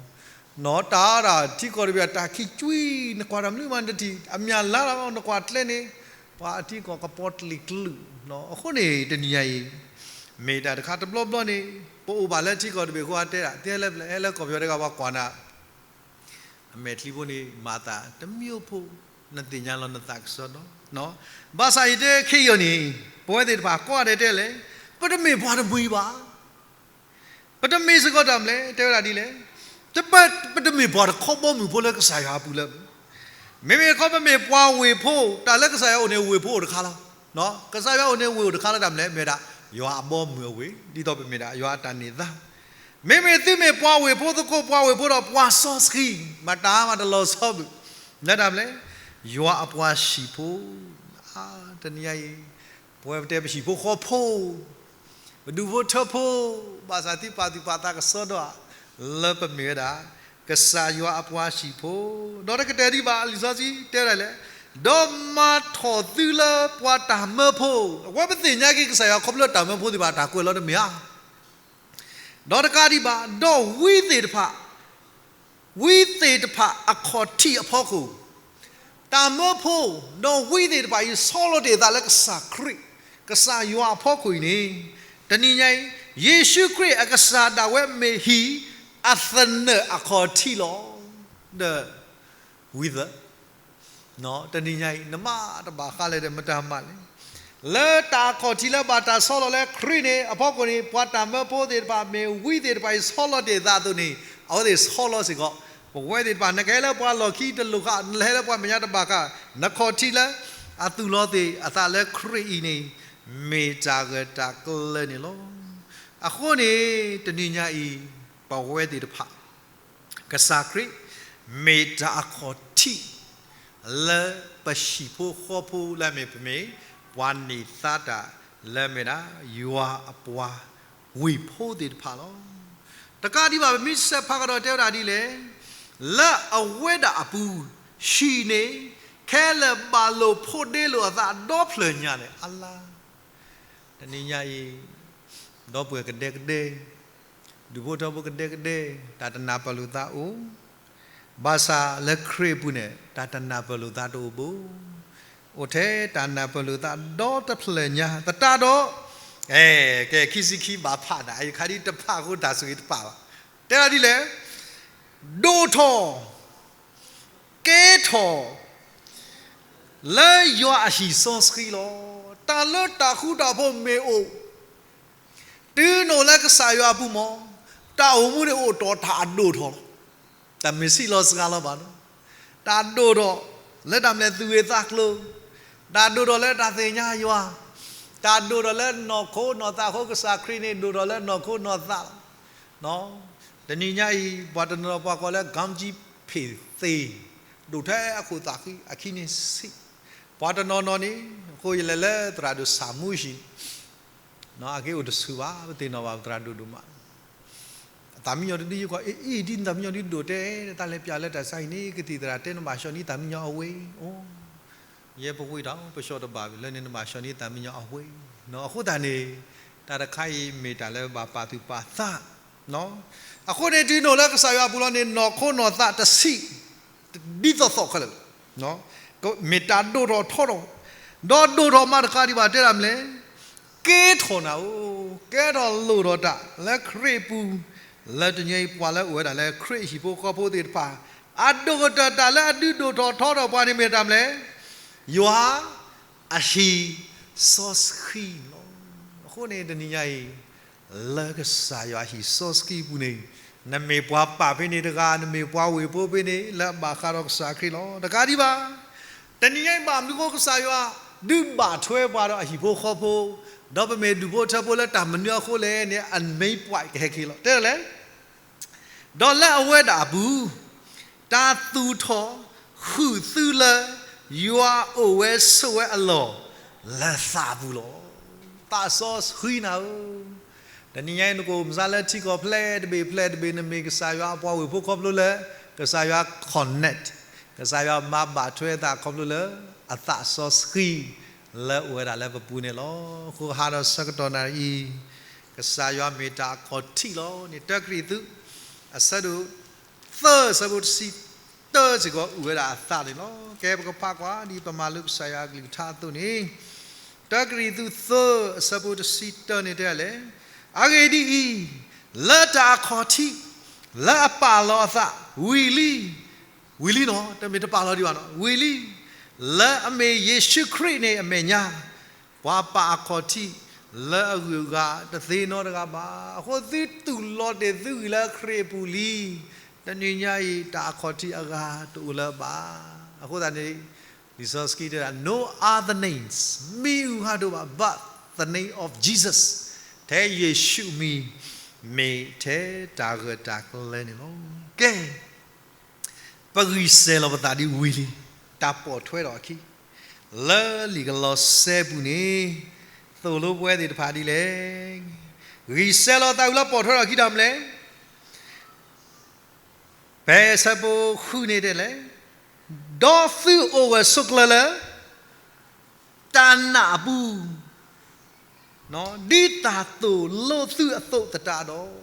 နီၢ်တၢ်ဒၣ်ထံကီၢ်တဘ့ၣ်အတၢ်ခံကွံာ် နကွၢ်တၢ်မနုၤမးနတထံၣ် အမံၤလါလီၤ နကွၢ်ကျဲန့ၣ် ပှၤအထံကီၢ်ကပီၤတလံၤကလုာ်, အဃိန့ၣ် တနံၤညါအံၤ မ့ၢ်တၢ်တခါတဘျီဘျီန့ၣ် ပအိၣ်ဘၣ်လၢထံကီၢ်တဘ့ၣ်အဃိ အတဲဒၣ် သ့လၢပျဲ ဟဲလၢကီၢ်ပယီၤတဂၤ ပှၤကွၢ်နၤ အမဲာ်ချံဖိန့ၣ် မၤသးတမံၤအိၣ်ဖိ, နသ့ၣ်ညါလီၤနသးကစီဒီ, ဘၣ်ဆၣ်ယတဲခဲအံၤန့ၣ် ပဝဲသ့ၣ်တဖၣ်ကိးဂၤဒဲးတဲလဲၣ်, ပတမ့ၢ်ပှၤတမှံၤဘၣ်. ပတမ့ၢ်စ့ၢ်ကီးတၢ်မနုၤလဲၣ် တဲဝဲဒၣ်ဒ်လဲၣ်, ပတမ့ၢ်ပှၤတခီဘီမုၢ်ဖိလၢကစၢ်ယွၤအပူၤလၢ မ့မ့ၢ်တခီပမ့ၢ်ပှၤဝ့ၢ်ဖိ, တၢ်လၢကစၢ်ယွၤအိၣ်န့ၣ်ဝ့ၢ်ဖိအိၣ်တခါလီၤ. ကစၢ်ယွၤအိၣ်န့ၣ်ဝ့ၢ်အိၣ်တခါလီၤ တၢ်မနုၤလဲၣ် မ့ၢ်ဒၣ် ယွၤအဘီမုၢ်အဝ့ၢ် ဒ်သိးပမ့ၢ်ဒၣ်ယွၤအတၢ်န့ၢ်သါ, မ့မ့ၢ်သုမ့ၢ်ပှၤဝ့ၢ်ဖိသကိး ပှၤဝ့ၢ်ဖိဒီးပှၤစီဆှံ, မတၤမးတလီၤဆီဘၣ်, လၢတၢ်မနုၤလဲၣ် ယွၤအပှၤဟံၣ်ဖိ, အါ တနံၤညါအံၤ ပဝဲပတဲပဟံၣ်ဖိဃီဖိ ပဒူၣ်ဖိထၢဖိ ဘၣ်ဆၣ်သုပာ်သူၣ်ပာ်သးကစီဒီဧါ လၢပမ့ၢ်ဝဲဒၣ် ကစၢ်ယွၤအပှၤဟံၣ်ဖိ, ဒီးတကတဲာ်ဒံးဘၣ် လံာ်စီဆှံတဲဒၣ်လဲၣ်, ဒီးမၤထီၣ်သုလၢပှၤတၢ်မၢဖိ, အဝဲပသ့ၣ်ညါက့ၤကစၢ်ယွၤခီဖျိတၢ်မၢဖိသ့ၣ်တဖၣ် တၢ်ကွဲးလီၤတမ့ၢ်ဧါ. ဒီးတကးဒံးဘၣ် ဒီးဝံသ့ၣ်တဖၣ်, ဝံသ့ၣ်တဖၣ်အခီၣ်ထံးအဖီခိၣ်, တၢ်မၢဖိ, ဒီးဝံသ့ၣ်တဖၣ်အံၤ ဆီလီၤတ့ၢ်အသးလၢကစၢ်ခရံာ်, ကစၢ်ယွၤအဖီခိၣ်အံၤန့ၣ်, တနံၤညါအံၤ ယ့ၣ်ၡူးခရံာ်အကစၢ်ဒၣ်ဝဲမ့ၢ်ဟံၣ်အသနၢၣ်အခီၣ်ထံးလီၤ. ဒီး ဝံသး တနံၤညါအံၤ နမၤတဘၣ်ဃးလဲၣ်ဒီးမတၤမၤလဲၣ်. လၢတၢ်အခီၣ်ထံးလၢဘၣ်တၢ်ဆီလီၤလၢခရံာ်န့ၣ် အဖီခိၣ်န့ၣ် ပှၤတၢ်မၢဖိသ့ၣ်တဖၣ် မ့ၢ်ဝံသ့ၣ်တဖၣ်အံၤ ဆီလီၤတ့ၢ်အသးအသိးန့ၣ် အဝဲသ့ၣ်ဆီလီၤစ့ၢ်ကီး. ပဝဲသ့ၣ်တဖၣ် နကဟဲလၢပှၤလီၢ်ခံတလိၣ်ဃာ် နဟဲလၢပှၤမဲာ်ညါတဘၣ်ဃာ် နခီၣ်ထံးလၢအသူၣ်လီၤတ့ၢ်အသးလၢခရံာ်အံၤန့ၣ် မ့ၢ်တၢ်ဂၢၢ်တၢ်ကျၢၤန့ၣ်လီၤ. အဃိန့ၣ် တနံၤညါအံၤ ပဝဲသ့ၣ်တဖၣ် ကစၢ်ခရံာ် မ့ၢ်တၢ်အခီၣ်ထံး လၢပဟံၣ်ဖိဃီဖိလၢမ့ၢ်ပမ့ၢ် ပှၤန့ၢ်သါတၢ်လၢမ့ၢ်ဒၣ် ယွၤအပှၤဝ့ၢ်ဖိသ့ၣ်တဖၣ်လီၤ. တကးဒံးဘၣ် ပမ့ၢ်ဆဲးဖးကဒီးတဲဝဲဒၣ်ဒ်လဲၣ်, လၢအဝဲဒၣ်အပူၤ ဟံၣ်န့ၣ် ခဲလၢာ်ဘၣ်လိာ်ဖိးဒ့လိာ်အသးဒီဖျၢၣ်ညါန့ၣ် အလါ တနံၤညါအံၤ ဒီပုၢ်ဝဲၢ်ကဒဲကဒဲ, ဒူၣ်ဖိထၢဖိကဒဲကဒဲ, တၢ်တနၢ်ပၢၢ်လိာ်သးအိၣ်, ဘၣ်ဆၣ်လၢခရံာ်အပူၤန့ၣ် တၢ်တနၢ်ပၢၢ်လိာ်သးတအိၣ်ဘၣ်. အိၣ်ထဲတၢ်နၢ်ပၢၢ်လိာ်သးဒီတဖျၢၣ်ညါ သတးဒီး, အဲ, ကဲ ခံဆံခံဘၣ်ဖးဒၣ် အခါဒ်တဖးအဃိတၢ်ဆိၣ်ဂ့ၤတဖးဘၣ်. တဲဒၣ်ဒ်လဲၣ်, ဒိၣ်ထီၣ် ကဲထီၣ် လၢယွၤအဟံၣ်စီဆှံလီၤ. တၢ်လၢတၢ်ဃူတၢ်ဖိးမ့ၢ်အိၣ် တုၤနအိၣ်လၢကစၢ်ယွၤအပူၤမ့ၢ် တၢ်အိၣ်မူန့ၣ်အိၣ်တီၢ်တၢ်အဒိၣ်ထီၣ်လီၤ. တၢ်မ့ၢ်စံးလီၤစှၤလီၤဘၣ်နီၤ, တၢ်ဒိၣ်ထီၣ်လၢတၢ်မနုၤလဲၣ် သူၣ်ဂ့ၤသးကျိၤ, တၢ်ဒိၣ်ထီၣ်လၢတၢ်သ့ၣ်ညါယွၤ, တၢ်ဒိၣ်ထီၣ်လၢနီၢ်ခိနီၢ်သးအဃိ ကစၢ်ခရံာ်န့ၣ် ဒိၣ်ထီၣ်လၢနီၢ်ခိနီၢ်သးလီၤ. တနံၤညါအံၤ ပှၤတနီၤနီၤပှၤကိးလၢ ကံကံဖ့သ့, ဒိၣ်ထဲအခိၣ်သးဃံ အခံန့ၣ်ဆံး, ပှၤတနီၤနီၤန့ၣ် အဃိယလဲၤလၢသရၣ်ဒိၣ်ဆၣ်မူဟံၣ် အက့ၤအိၣ်တဆူၣ်ဘၣ် ပသ့ၣ်နီၣ်ဘၣ်ပသရၣ်ဒိၣ်ဒိၣ်မး, အသးမံညီၤတဒုယကွၢ် အ့ အ့ ဒ်နသးမံညီၤဒ်ဒိၣ်တဲ တၢ်လဲၤပၠးလၢတၢ်ဆါဟံၣ်န့ၣ် ကသံၣ်သရၣ်တဲနဘၣ်ဆှီၣ်န့ၢ်သးမံညီၤအဝ့ၢ်, အိ ယဲပဝ့ၢ်ဒီး ပဆှီၣ်တဘၣ်လၢန့ၣ် နဘၣ်ဆှီၣ်န့ၢ်သးမံညီၤအဝ့ၢ်, အဃိသတးန့ၣ် တၢ်တခါအံၤမ့ၢ်တၢ်လၢဘၣ်ပာ်သူၣ်ပာ်သး အဃိန့ၣ် တုၤနအိၣ်လၢကစၢ်ယွၤအပူၤလီၤန့ၣ် နီၢ်ခိနီၢ်သးတဆံး ဒ်သိးသိးခဲလၢာ်လီၤ. မ့ၢ်တၢ်ဒိၣ်ထီၣ်ထီထီၣ်, ဒီးဒိၣ်ထီၣ်မးတခါဒံးဘၣ်တဲဒၣ်မနုၤလဲၣ်, ကဲထီၣ်နၤဧိၤ, ကဲထီၣ်လိၣ်ထီၣ်တၢ်လၢခရံာ်အပူၤ, လၢတနံၤအံၤပှၤလၢအိၣ်ဝဲဒၣ်လၢခရံာ်အဟံၣ်ဖိဃီဖိသ့ၣ်တဖၣ်, အဒိၣ်ကတၢၢ်တၢ်လၢအဒုးဒိၣ်ထီၣ်ထီထီၣ်ပှၤန့ၣ်မ့ၢ်တၢ်မနုၤလဲၣ်, ယွၤ အဟံၣ်စီဆှံလီၤ. အဃိန့ၣ် တနံၤညါအံၤ လၢကစၢ်ယွၤအဟံၣ်စီဆှံအပူၤန့ၣ် နမ့ၢ်ပှၤပာ်ဖဲန့ၣ်တဂၤ နမ့ၢ်ပှၤဝ့ၢ်ဖိဖဲန့ၣ် လၢအဘၣ်ဃးဒီးကစၢ်ခရံာ်လီၤ. တကးဒံးဘၣ် တနံၤညါအံၤဘၣ်မနုၤအဃိကစၢ်ယွၤ ဒုးဘၣ်ထွဲပှၤဒီးအဟံၣ်ဖိဃီဖိ, ဒီးပမ့ၢ်ဒူၣ်ဖိထၢဖိလၢတၢ်မနုၤအဃိလဲၣ်န့ၣ် အ main point ကဟဲက့ၤလီၤ. တဲလဲၣ် ဒီးလၢအဝဲဒၣ်အပူၤ တၢ်သူၣ်ထီၣ်ဃုာ်သုလၢ ယွၤအိၣ်ဝဲဆိးဝဲအလီၢ် လၢသးအပူၤလီၤ. သးစီဆှံနၤဧၢ, တနံၤညါအံၤ နကအိၣ်မုာ်စါလၢထံကီၢ်ဖျဲၣ်တဘ့ၣ်ဖျဲၣ်တဘ့ၣ် နမ့ၢ်ကစၢ်ယွၤအပှၤဝ့ၢ်ဖိခီဖျိလၢ ကစၢ်ယွၤ connect, ကစၢ်ယွၤမၤဘၣ်ထွဲသးခီဖျိလၢ အသးစီဆှံ လၢအိၣ်ဝဲဒၣ်လၢပပူၤန့ၣ်လီၤ. အဃိဟါဒီးဆၢကတီၢ်နၣ်ရံၣ်အံၤ ကစၢ်ယွၤမ့ၢ်တၢ်အခီၣ်ထံးလီၤန့ၣ် တၢကရံၣ်သူး အဆၢဒိၣ်သၢ အဆၢဖိတဆံတၢစ့ၢ်ကီး အိၣ်ဝဲဒၣ်အသးန့ၣ်လီၤ. ကဲပကဖးကွၢ်ဒ်ပမၤလိကစၢ်ယွၤအကလုၢ်ကထါအသိးန့ၣ်, တၢကရံၣ်သူးသၢ အဆၢဖိတဆံတၢန့ၣ်တဲလဲၣ်, အဂ့ၢ်ဒ်အံၤ, လၢတၢ်အခီၣ်ထံး လၢအပာ်လီၤအသး ဝံၤလံ ဝံၤလံနီၤ, တမ့ၢ်တပာ်လီၤဒံးဘၣ်နီၤ, ဝံၤလံ, လၢအမ့ၢ်ယ့ၣ်ၡူးခရံာ်န့ၣ်အမဲာ်ညါ, ပှၤပာ်အခီၣ်ထံးလၢအဂုၤအဂၤတသ့နီတဂၤဘၣ်. အဃိသုတူၢ်လိာ်တ့ၢ်သုဂံၢ်လၢခရံာ်အပူၤလံ. တနံၤညါအံၤ တၢ်အခီၣ်ထံးအဂၤတအိၣ်လၢၤဘၣ်. အဃိသတးန့ၣ် လံာ်စီဆှံတဲဒၣ် no other names, မံၤအုၣ်ဟးဒိၣ်ဘၣ် but the name of Jesus, ထဲယ့ၣ်ၡူးအမံၤ မ့ၢ်ထဲတၢ်ဂၢၢ်တၢ်ကျၢၤန့ၣ်လီၤ. ကဲ ပဂံၢ်စဲၤလီၤပသးဒ်ဝံၤလံ, တၢ်ပိာ်ထွဲထီၣ်အခံ, လၢလံာ်ကလီးစဲပူၤန့ၣ် သိၣ်လိပဝဲသ့ၣ်တဖၣ်ဒ်လဲၣ်. ဂံၢ်စဲလီၤသးဝံၤလၢပိာ်ထွဲထီၣ်ခံတၢ်မနုၤလဲၣ်. ဖဲဆၢဖိဃုန့ၣ်တဲလဲၣ်, ဒီးသုအိၣ်ဂၢၢ်ဆိးကျၢၤလၢ တၢ်နာ်အပူၤ ဒ်တၢ်သိၣ်လိသုအသိးသတးဒီး,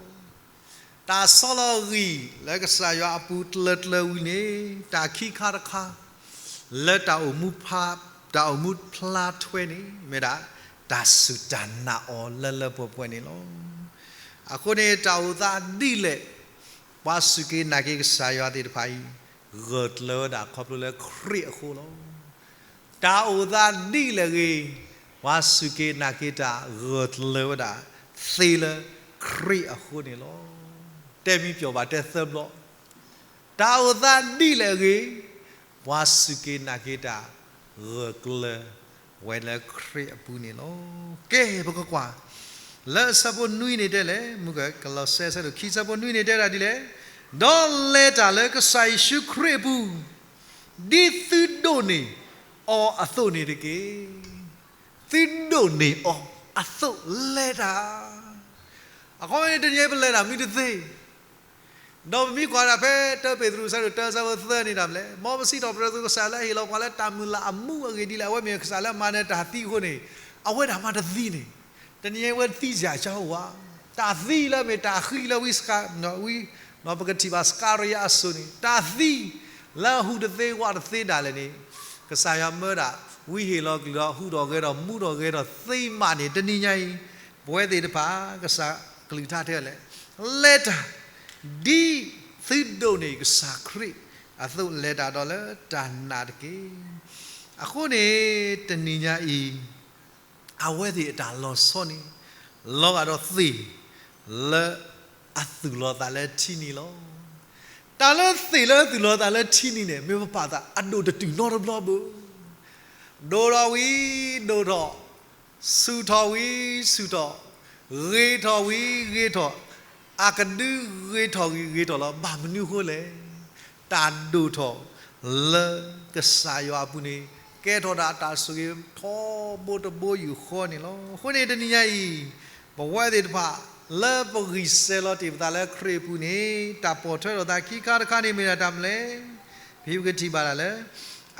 တၢ်ဆီလီၤဂံၢ်လၢကစၢ်ယွၤအပူၤကျၢၤကျၢၤဝံၤန့ၣ် တၢ်ခံခါတခါ လၢတၢ်အိၣ်မူ, တၢ်အိၣ်မူဖျါထွဲန့ၣ် မ့ၢ်ဒၣ် တၢ်စူၢ်တၢ်နာ်အီၤလၢလၢပှဲၤပှဲၤန့ၣ်လီၤ. အဃိန့ၣ် တၢ်အိၣ်သးဒ်လဲၣ် ပှၤစူၢ်က့ၤနာ်က့ၤကစၢ်ယွၤသ့ၣ်တဖၣ်အံၤ ဂၢၢ်ကျၢၤဝဲဒၣ်ခီဖျိလၢခရံာ်အဃိလီၤ. တၢ်အိၣ်သးဒ်လဲၣ်ဂ့ၤ, ပှၤစူၢ်က့ၤနာ်က့ၤတၢ်ဂၢၢ်ကျၢၤဝဲဒၣ် သ့လၢခရံာ်အဃိန့ၣ်လီၤ. တဲမံပျီၣ်ဘၣ်တဲသၢဘျီ, တၢ်အိၣ်သးဒ်လဲၣ်အဂ့ၤ, ပှၤစူၢ်က့ၤနာ်က့ၤတၢ် ဂၢၢ်ကျၢၤဝဲလၢခရံာ်အပူၤန့ၣ်လီၤ. ကဲ ပကကွၢ် လၢအဆၢဖိနွံန့ၣ်တဲလဲၣ်, မုၢ်ကကလီးစဲ ဆၢဒိၣ်ခံ ဆၢဖိနွံန့ၣ်တဲဒၣ်ဒ်လဲၣ်, ဒီးလဲၤတၢ်လၢကစၢ်ယ့ၣ်ၡူးခရံာ်အပူၤ ဒ်သုဒိးန့ၢ်အီၤအသိးန့ၣ်တက့ၢ်. သုဒိးန့ၢ်အီၤအသိးလဲၤတၢ်. အဃိန့ၣ် တနံၤအံၤပလဲၤတၢ်မ့ၢ်တသ့, ဒီးပမ့ၢ်ကွၢ်ဒၣ်ဖဲတၢပ့းတရူး ဆၢဒိၣ်တၢ ဆၢဖိသၢန့ၣ်တၢ်မနုၤလဲၣ်, မ်ပစံးထီၣ်ပတြၢၤသုကစၢ်လၢအဟ့ၣ်လီၤပှၤလၢတၢ်မုၢ်လၢ်အမူအဂ့ၢ်ဒ်လဲၣ်, အဝဲမ့ၢ်ကစၢ်လၢအမၤနၢၤတၢ်သံအဃိန့ၣ်, အဝဲဒၣ်မၤတသံန့ၣ်, တနံၤအံၤအဝဲသံစရာအကြောင်း တၢ်သံလၢမ့ၢ်တၢ်ဃံလၢဝံ, ဝံ, ပကထံၣ်ဘၣ်စကၤရယၤအစိၤန့ၣ်, တၢ်သံလၢဟူးတသ့ဝးတသ့ဒၣ်လဲာ်န့ၣ်, ကစၢ်ယွၤမၢဒၣ် ဝံဟ့ၣ်လီၤကလုၢ်ဒီးဟူးထီၣ်ဂဲၤထီၣ်မူထီၣ်ဂဲၤထီၣ်သ့မးန့ၣ် တနံၤညါအံၤ ပဝဲသ့ၣ်တဖၣ် ကစၢ်ကလုၢ်ကထါတဲလဲၣ်, လဲၤတၢ် ဒ်သုဒိးန့ၢ်ကစၢ်ခရံာ်အသိးလဲၤတၢ်ဒီးလၢတၢ်နာ်တက့ၢ်. အဃိန့ၣ် တနံၤညါအံၤ အဝဲသ့ၣ်အတၢ်လီၤဆီန့ၣ် လီၤဂာ်ဒီးသ့ၣ်လၢအသူၣ်လီၤသးလၢထံနံၤလီၤ. တၢ်လၢသ့ၣ်လၢသူၣ်လီၤသးလၢထံနံၤန့ၣ် မ့ၢ်ပပာ်သးအဒိၣ်တတုၤနီတဘျီဘၣ်. ဒိၣ်ထီၣ်ဝံၤဒိၣ်ထီၣ်, ဆူၣ်ထီၣ်ဝံၤဆူၣ်ထီၣ်, ဂ့ၤထီၣ်ဝံၤဂ့ၤထီၣ်, အကဒုဂ့ၤထီၣ်ဂ့ၤဂ့ၤထီၣ်လီၤ. ဘၣ်မနုၤအဃိလဲၣ်. တၢ်ဒိၣ်ထီၣ်လၢကစၢ်ယွၤအပူၤန့ၣ် ကဲထီၣ်ဒၣ်တၢ်ဆိၣ်ဂ့ၤထီဘိတဘိယူၢ်ဃီန့ၣ်လီၤ. အဃိန့ၣ်တနံၤညါအံၤ ပဝဲသ့ၣ်တဖၣ် လၢပဂံၢ်စဲၤလီၤတ့ၢ်ပသးလၢခရံာ်အပူၤန့ၣ် တၢ်ပိာ်ထွဲထီၣ်သးခံခါတခါန့ၣ်မ့ၢ်ဒၣ်တၢ်မနုၤလဲၣ်. ပကထံၣ်ဘၣ်ဒၣ်လၢ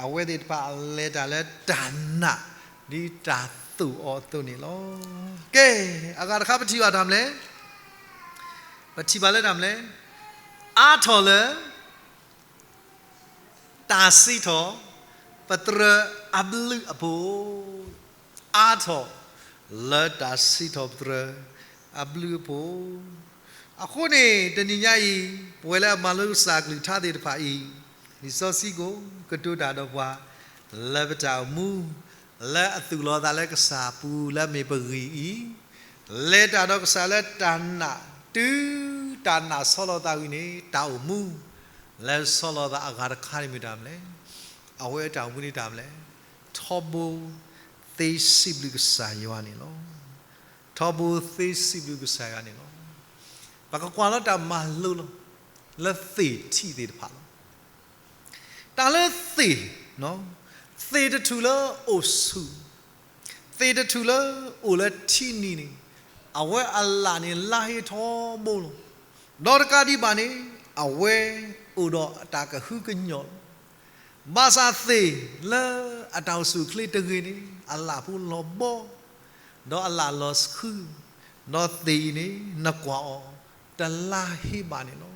အဝဲသ့ၣ်တဖၣ်လဲၤတၢ်လၢတၢ်နာ် ဒ်တၢ်သိၣ်အီၤအသိးန့ၣ်လီၤ. ကဲ အဂၤတခါပထံၣ်ဘၣ်တၢ်မနုၤလဲၣ်. ပထံၣ်ဘၣ်လၢတၢ်မနုၤလဲၣ်. အါထီၣ်လၢ တၢ်စံးထီၣ်ပတြၢၤအဘျုးအဖှိၣ်, အါထီၣ်လၢတၢ်စံးထီၣ်ပတြၢၤအဘျုးအဖှိၣ်. အဃိန့ၣ် တနံၤညါအံၤ ပဝဲလၢအမၤလိကစၢ်အကလုၢ်ကထါသ့ၣ်တဖၣ်အံၤ, လံာ်စီဆှံကိးကတိၤတၢ်ဒီးပှၤ လၢပတၢ်အိၣ်မူ လၢအသူၣ်လီၤသးလၢကစၢ်အပူၤလၢအမ့ၢ်ပဂံၢ်အံၤ, လဲၤတၢ်ဒီးကစၢ်လၢတၢ်နာ် တုၤတၢ်နာ်ဆီလီၤသးဝံၤန့ၣ် တၢ်အိၣ်မူ လၢဆီလီၤသးအဂၤတခါန့ၣ်မ့ၢ်တၢ်မနုၤလဲၣ်. အဝဲအတၢ်အိၣ်မူန့ၣ်တၢ်မနုၤလဲၣ်. ထီဘိသ့စံးဘျုးကစၢ်ယွၤန့ၣ်လီၤ. ထီဘိသ့စံးဘျုးကစၢ်ယွၤန့ၣ်လီၤ. ပကကွၢ်လၢတၢ်မၤလိလီၤ လၢသ့ၣ်ထံၣ်သ့ၣ်တဖၣ်လီၤ. တၢ်လၢသ့ၣ်, သ့ၣ်တထူၣ်လၢအိၣ်ဆူၣ်, သ့ၣ်တထူၣ်လၢအိၣ်လၢထံနံၤန့ၣ် အဝဲအလၣ်န့ၣ်လါဟ့ထီဘိလီၤ. ဒီးတကးဒံးဘၣ်န့ၣ် အဝဲအိၣ်ဒီးအတၢ်ကဟုကညီၢ်လီၤ. ဘၣ်ဆၣ်သ့ၣ်လၢအတၢ်အိၣ်ဆူၣ်အိၣ်ချ့တဂ့ၤန့ၣ် အလၣ်ဖိလီၤဘီ ဒီးအလၣ်လီၤဆှု, ဒီးသ့ၣ်အံၤန့ၣ် နကွၢ်အီၤ တလါဟ့ဘၣ်န့ၣ်လီၤ.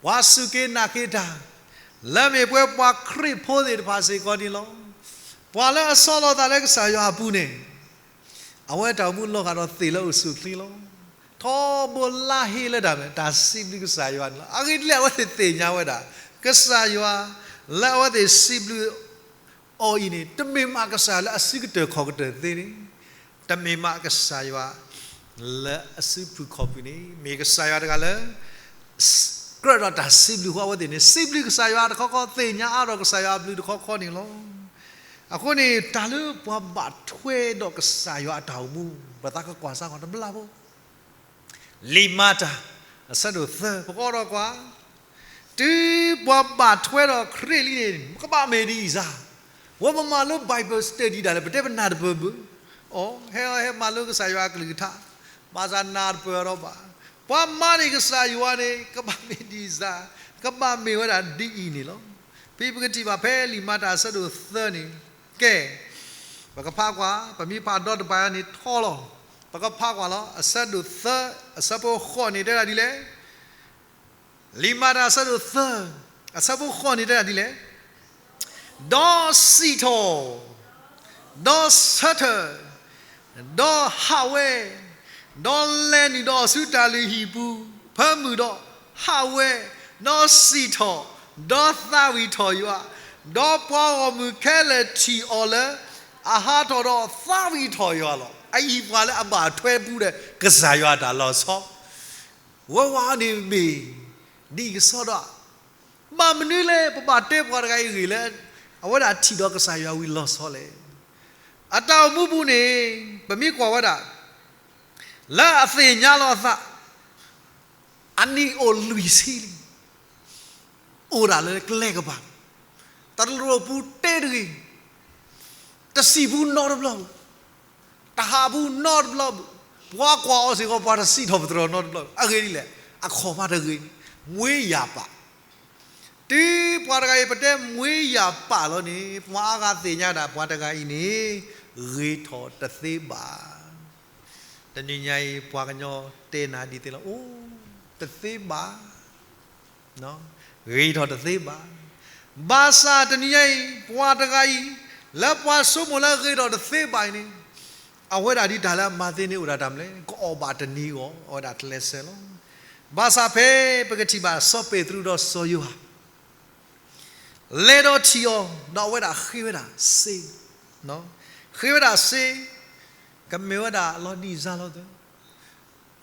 ပှၤစူၢ်က့ၤနာ်က့ၤတၢ် လၢမ့ၢ်ပဝဲပှၤခရံာ်ဖိသ့ၣ်တဖၣ်စ့ၢ်ကီးန့ၣ်လီၤ. ပှၤလၢအဆီလီၤသးလၢကစၢ်ယွၤအပူၤန့ၣ် အဝဲတၢ်အိၣ်မူလီၤဂာ်ဒီးသ့ၣ်လၢအိၣ်ဆူၣ်အိၣ်ချ့လီၤ. ထီဘိလါဟ့လၢတၢ်မနုၤလဲၣ်, တၢ်စံးဘျုးကစၢ်ယွၤန့ၣ်လီၤ. အဂ့ၢ်ဒ်လဲၣ် အဝဲသ့ၣ်သ့ၣ်ညါဝဲဒၣ် ကစၢ်ယွၤလၢအဝဲသ့ၣ်စံးဘျုးအီၤအံၤန့ၣ် တမ့ၢ်မးကစၢ်ယွၤလၢအစုကတၢၢ်ခီၣ်ကတၢၢ်သ့န့ၣ်, တမ့ၢ်မးကစၢ်ယွၤလၢအစုပူၤခီၣ်ပူၤန့ၣ် မ့ၢ်ကစၢ်ယွၤတဂၤလၢ ကြၢးဒီးတၢ်စံးဘျုးဃီအဝဲသ့ၣ်န့ၣ် စံးဘျုးကစၢ်ယွၤတခီခီ သ့ၣ်ညါအါထီၣ်ကစၢ်ယွၤအဘျုးတခီခီန့ၣ်လီၤ. အဃိန့ၣ် တၢ်လၢပှၤဘၣ်ထွဲဒီးကစၢ်ယွၤအတၢ်အိၣ်မူ ပသးကကွၢ်စ့ၢ်ကီးတဘျီဖိ လံာ်မၤတၢ် အဆၢဒိၣ်သၢ ပကအီထီၣ်ကွၢ်, တုၤပှၤဘၣ်ထွဲဒီးခရံာ်လံန့ၣ် ကဘၣ်မ့ၢ်ဒ်အံၤစ့ၢ်, ဝဲပမၤလၢ Bible study ဒၣ်လဲာ် ပတဲပနၢ်တပၢၢ်ဘၣ်. အိ ဟဲအီၤဟဲမၤလိကစၢ်ယွၤအကလုၢ်ကထါ, ဘၣ်ဆၣ်နၢ်တပၢၢ်အီၤဒီးဘၣ်. ပှၤမၤန့ၢ်ကစၢ်ယွၤန့ၣ် ကဘၣ်မ့ၢ်ဒ်စါ, ကဘၣ်မ့ၢ်ဝဲဒၣ်ဒ်အံၤန့ၣ်လီၤ. ဖဲပကထံၣ်ဘၣ်ဖဲလံာ်မၤတၢ်အဆၢဒိၣ်သၢန့ၣ်, ကဲ, ပကဖးကွၢ်, ပမ့ၢ်ဖးဒီတဘၣ်အံၤန့ၣ်ထီလီၤ. ပကဖးကွၢ်လီၤ. အဆၢဒိၣ်သၢ, အဆၢဖိဃိးန့ၣ်တဲဒၣ်ဒ်လဲၣ်. လံာ်မၤတၢ်အဆၢဒိၣ်သၢ, အဆၢဖိဃိးန့ၣ်တဲဒၣ်ဒ်လဲၣ်. ဒီးစံၣ်ထီၣ်, ဒီးဆၢထၢၣ်, ဒီးဟးဝဲ, ဒီးလဲၤနုာ်ဒီးအီၤဆူတၢ်လုၢ်ဟံၣ်ပူၤ, ဖၢမုၢ်ဒီးဟးဝဲ, ဒီးစံၣ်ထီၣ်, ဒီးသးဝံၣ်ထီၣ်ယွၤ, ဒီးပှၤဂီၢ်မုၢ်ခဲလၢာ်ထံၣ်အီၤလၢအဟးထီၣ်ဒီးသးဝံၣ်ထီၣ်ယွၤလီၤ. အအံၤပှၤလၢအဘၣ်ထွဲပူဒီးကစၢ်ယွၤအတၢ်လီၤဆီ ဝဲဝဲန့ၣ်မ့ၢ်ဒ်အံၤကစီဒီး, ဘၣ်မနုၤလဲၣ် ပဘၣ်တဲပှၤတဂၤအံၤဂ့ၢ်လၢ အဝဲဒၣ်ထံၣ်ဒီးကစၢ်ယွၤဝံၤလီၤဆီလဲၣ်. အတၢ်အိၣ်မူပူၤန့ၣ် ပမ့ၢ်ကွၢ်ဝဲဒၣ် လၢအသ့ၣ်ညါလီၤအသး အနံၣ်အိၣ်လွံၢ်ဆံလံ အိၣ်ဒၣ်လၢကျဲကပၤ, တလိၣ်ပူၤတဲတဂ့ၤ, တစံၣ်ပူၤနီတဘျီဘၣ်, တဟးပူၤနီတဘျီဘၣ်, ပှၤကွၢ်အီၤစ့ၢ်ကီး ပှၤတစံးထီၣ်ပတြၢၤနီတဘျီဘၣ်. အဂ့ၢ်ဒ်လဲၣ်, အခီၣ်ဖးတဂ့ၤန့ၣ် မွေးရာပါ. တုၤပှၤတဂၤအံၤ ပတဲမွေးရာပါလီၤန့ၣ် ပှၤအါဂၤသ့ၣ်ညါဒၣ် ပှၤတဂၤအံၤန့ၣ် ဂ့ၤထီၣ်တသ့ဘၣ်. တနံၤညါအံၤ ပှၤကညီတဲနၤဒ်သ့လီၤ, အိ, တသ့ဘၣ် ဂ့ၤထီၣ်တသ့ဘၣ်. ဘၣ်ဆၣ်တနံၤညါအံၤ ပှၤတဂၤအံၤ လၢပှၤဆိကမိၣ်လၢဂ့ၤထီၣ်တသ့ဘၣ်အံၤန့ၣ် အဝဲဒၣ်ဒ်တၢ်လၢအမၤသ့န့ၣ်အိၣ်ဒၣ်တၢ်မနုၤလဲၣ်, ကအီၣ်ဘၣ်တနံၤအဂီၢ် အဝဲဒၣ်ကျဲးစၢးလီၤ. ဘၣ်ဆၣ်ဖဲပကထံၣ်ဘၣ်စီၤပ့းတရူးဒီးစီၤယိၤဟၣ် လဲၤဒီးထံၣ်အီၤ ဒီးအဝဲဒၣ်ဃ့ဝဲဒၣ်စ့, ဃ့ဝဲဒၣ်စ့, ကမ့ၢ်ဝဲဒၣ်လီၤဒံၣ်စၢ်လီၤသၢ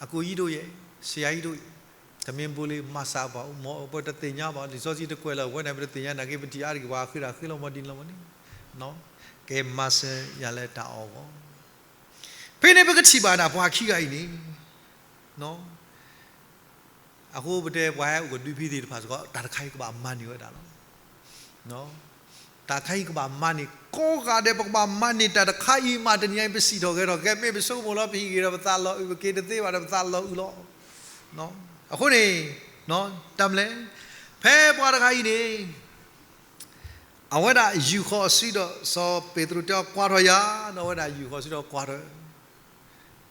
အကိၣ်ယံဒိၣ်ယဲၢ်, ဆရာယံဒိၣ်ယဲၢ်, တမ့ၢ်ဘိလံမၤစၢၤဘၣ်, မ့ၢ်ပတသ့ၣ်ညါဘၣ်, လံာ်စီဆှံတကွဲးလၢာ်ဝဲန့ၣ် ပတသ့ၣ်ညါနာ်က့ ပထံၣ်အါတက့ၢ် ပှၤဃ့တၢ်ဃ့လီၤမီၤဒ်န့ၣ်လီၤမီၤန့ၣ်, ကဲမၤစၢၤယၤလၢတၢ်အီၣ်အဂီၢ်. ဖဲန့ၣ်ပကထံၣ်ဘၣ်ဒၣ်ပှၤခံဂၤအံၤန့ၣ် အဃိပတဲပှၤဟဲအိၣ်ကဒုဖံသ့ၣ်တဖၣ်စ့ၢ်ကီး တၢ်တခါအံၤကဘၣ်မၤန့ၢ်ဝဲဒၣ်လီၤ. တၢ်တခါအံၤကဘၣ်မၤန့ၢ် ကိးဂၤဒဲး ပကဘၣ်မၤန့ၢ်တၢ်တခါအံၤမး တနံၤအံၤပစံၣ်ထီၣ်ဂဲၤထီၣ် ကဲမ့ၢ်ပဆိကမိၣ်လီၤ ပဟံၣ်ဂ့ၤဒီးပသးလီၤအုး ပက့ၤတသ့ဘၣ်ဒီးပသးလီၤအုးလီၤ. အဃိန့ၣ် တၢ်မနုၤလဲၣ်, ဖဲပှၤတဂၤအံၤန့ၣ် အဝဲဒၣ်ယူာ်ဃီၤအစုဒီး စီၤပ့းတရူးတဲအီၤကွၢ်ထီၣ်ယၤ, ဒီးအဝဲဒၣ်ယူာ်ဃီၤအစုဒီးကွၢ်ထီၣ်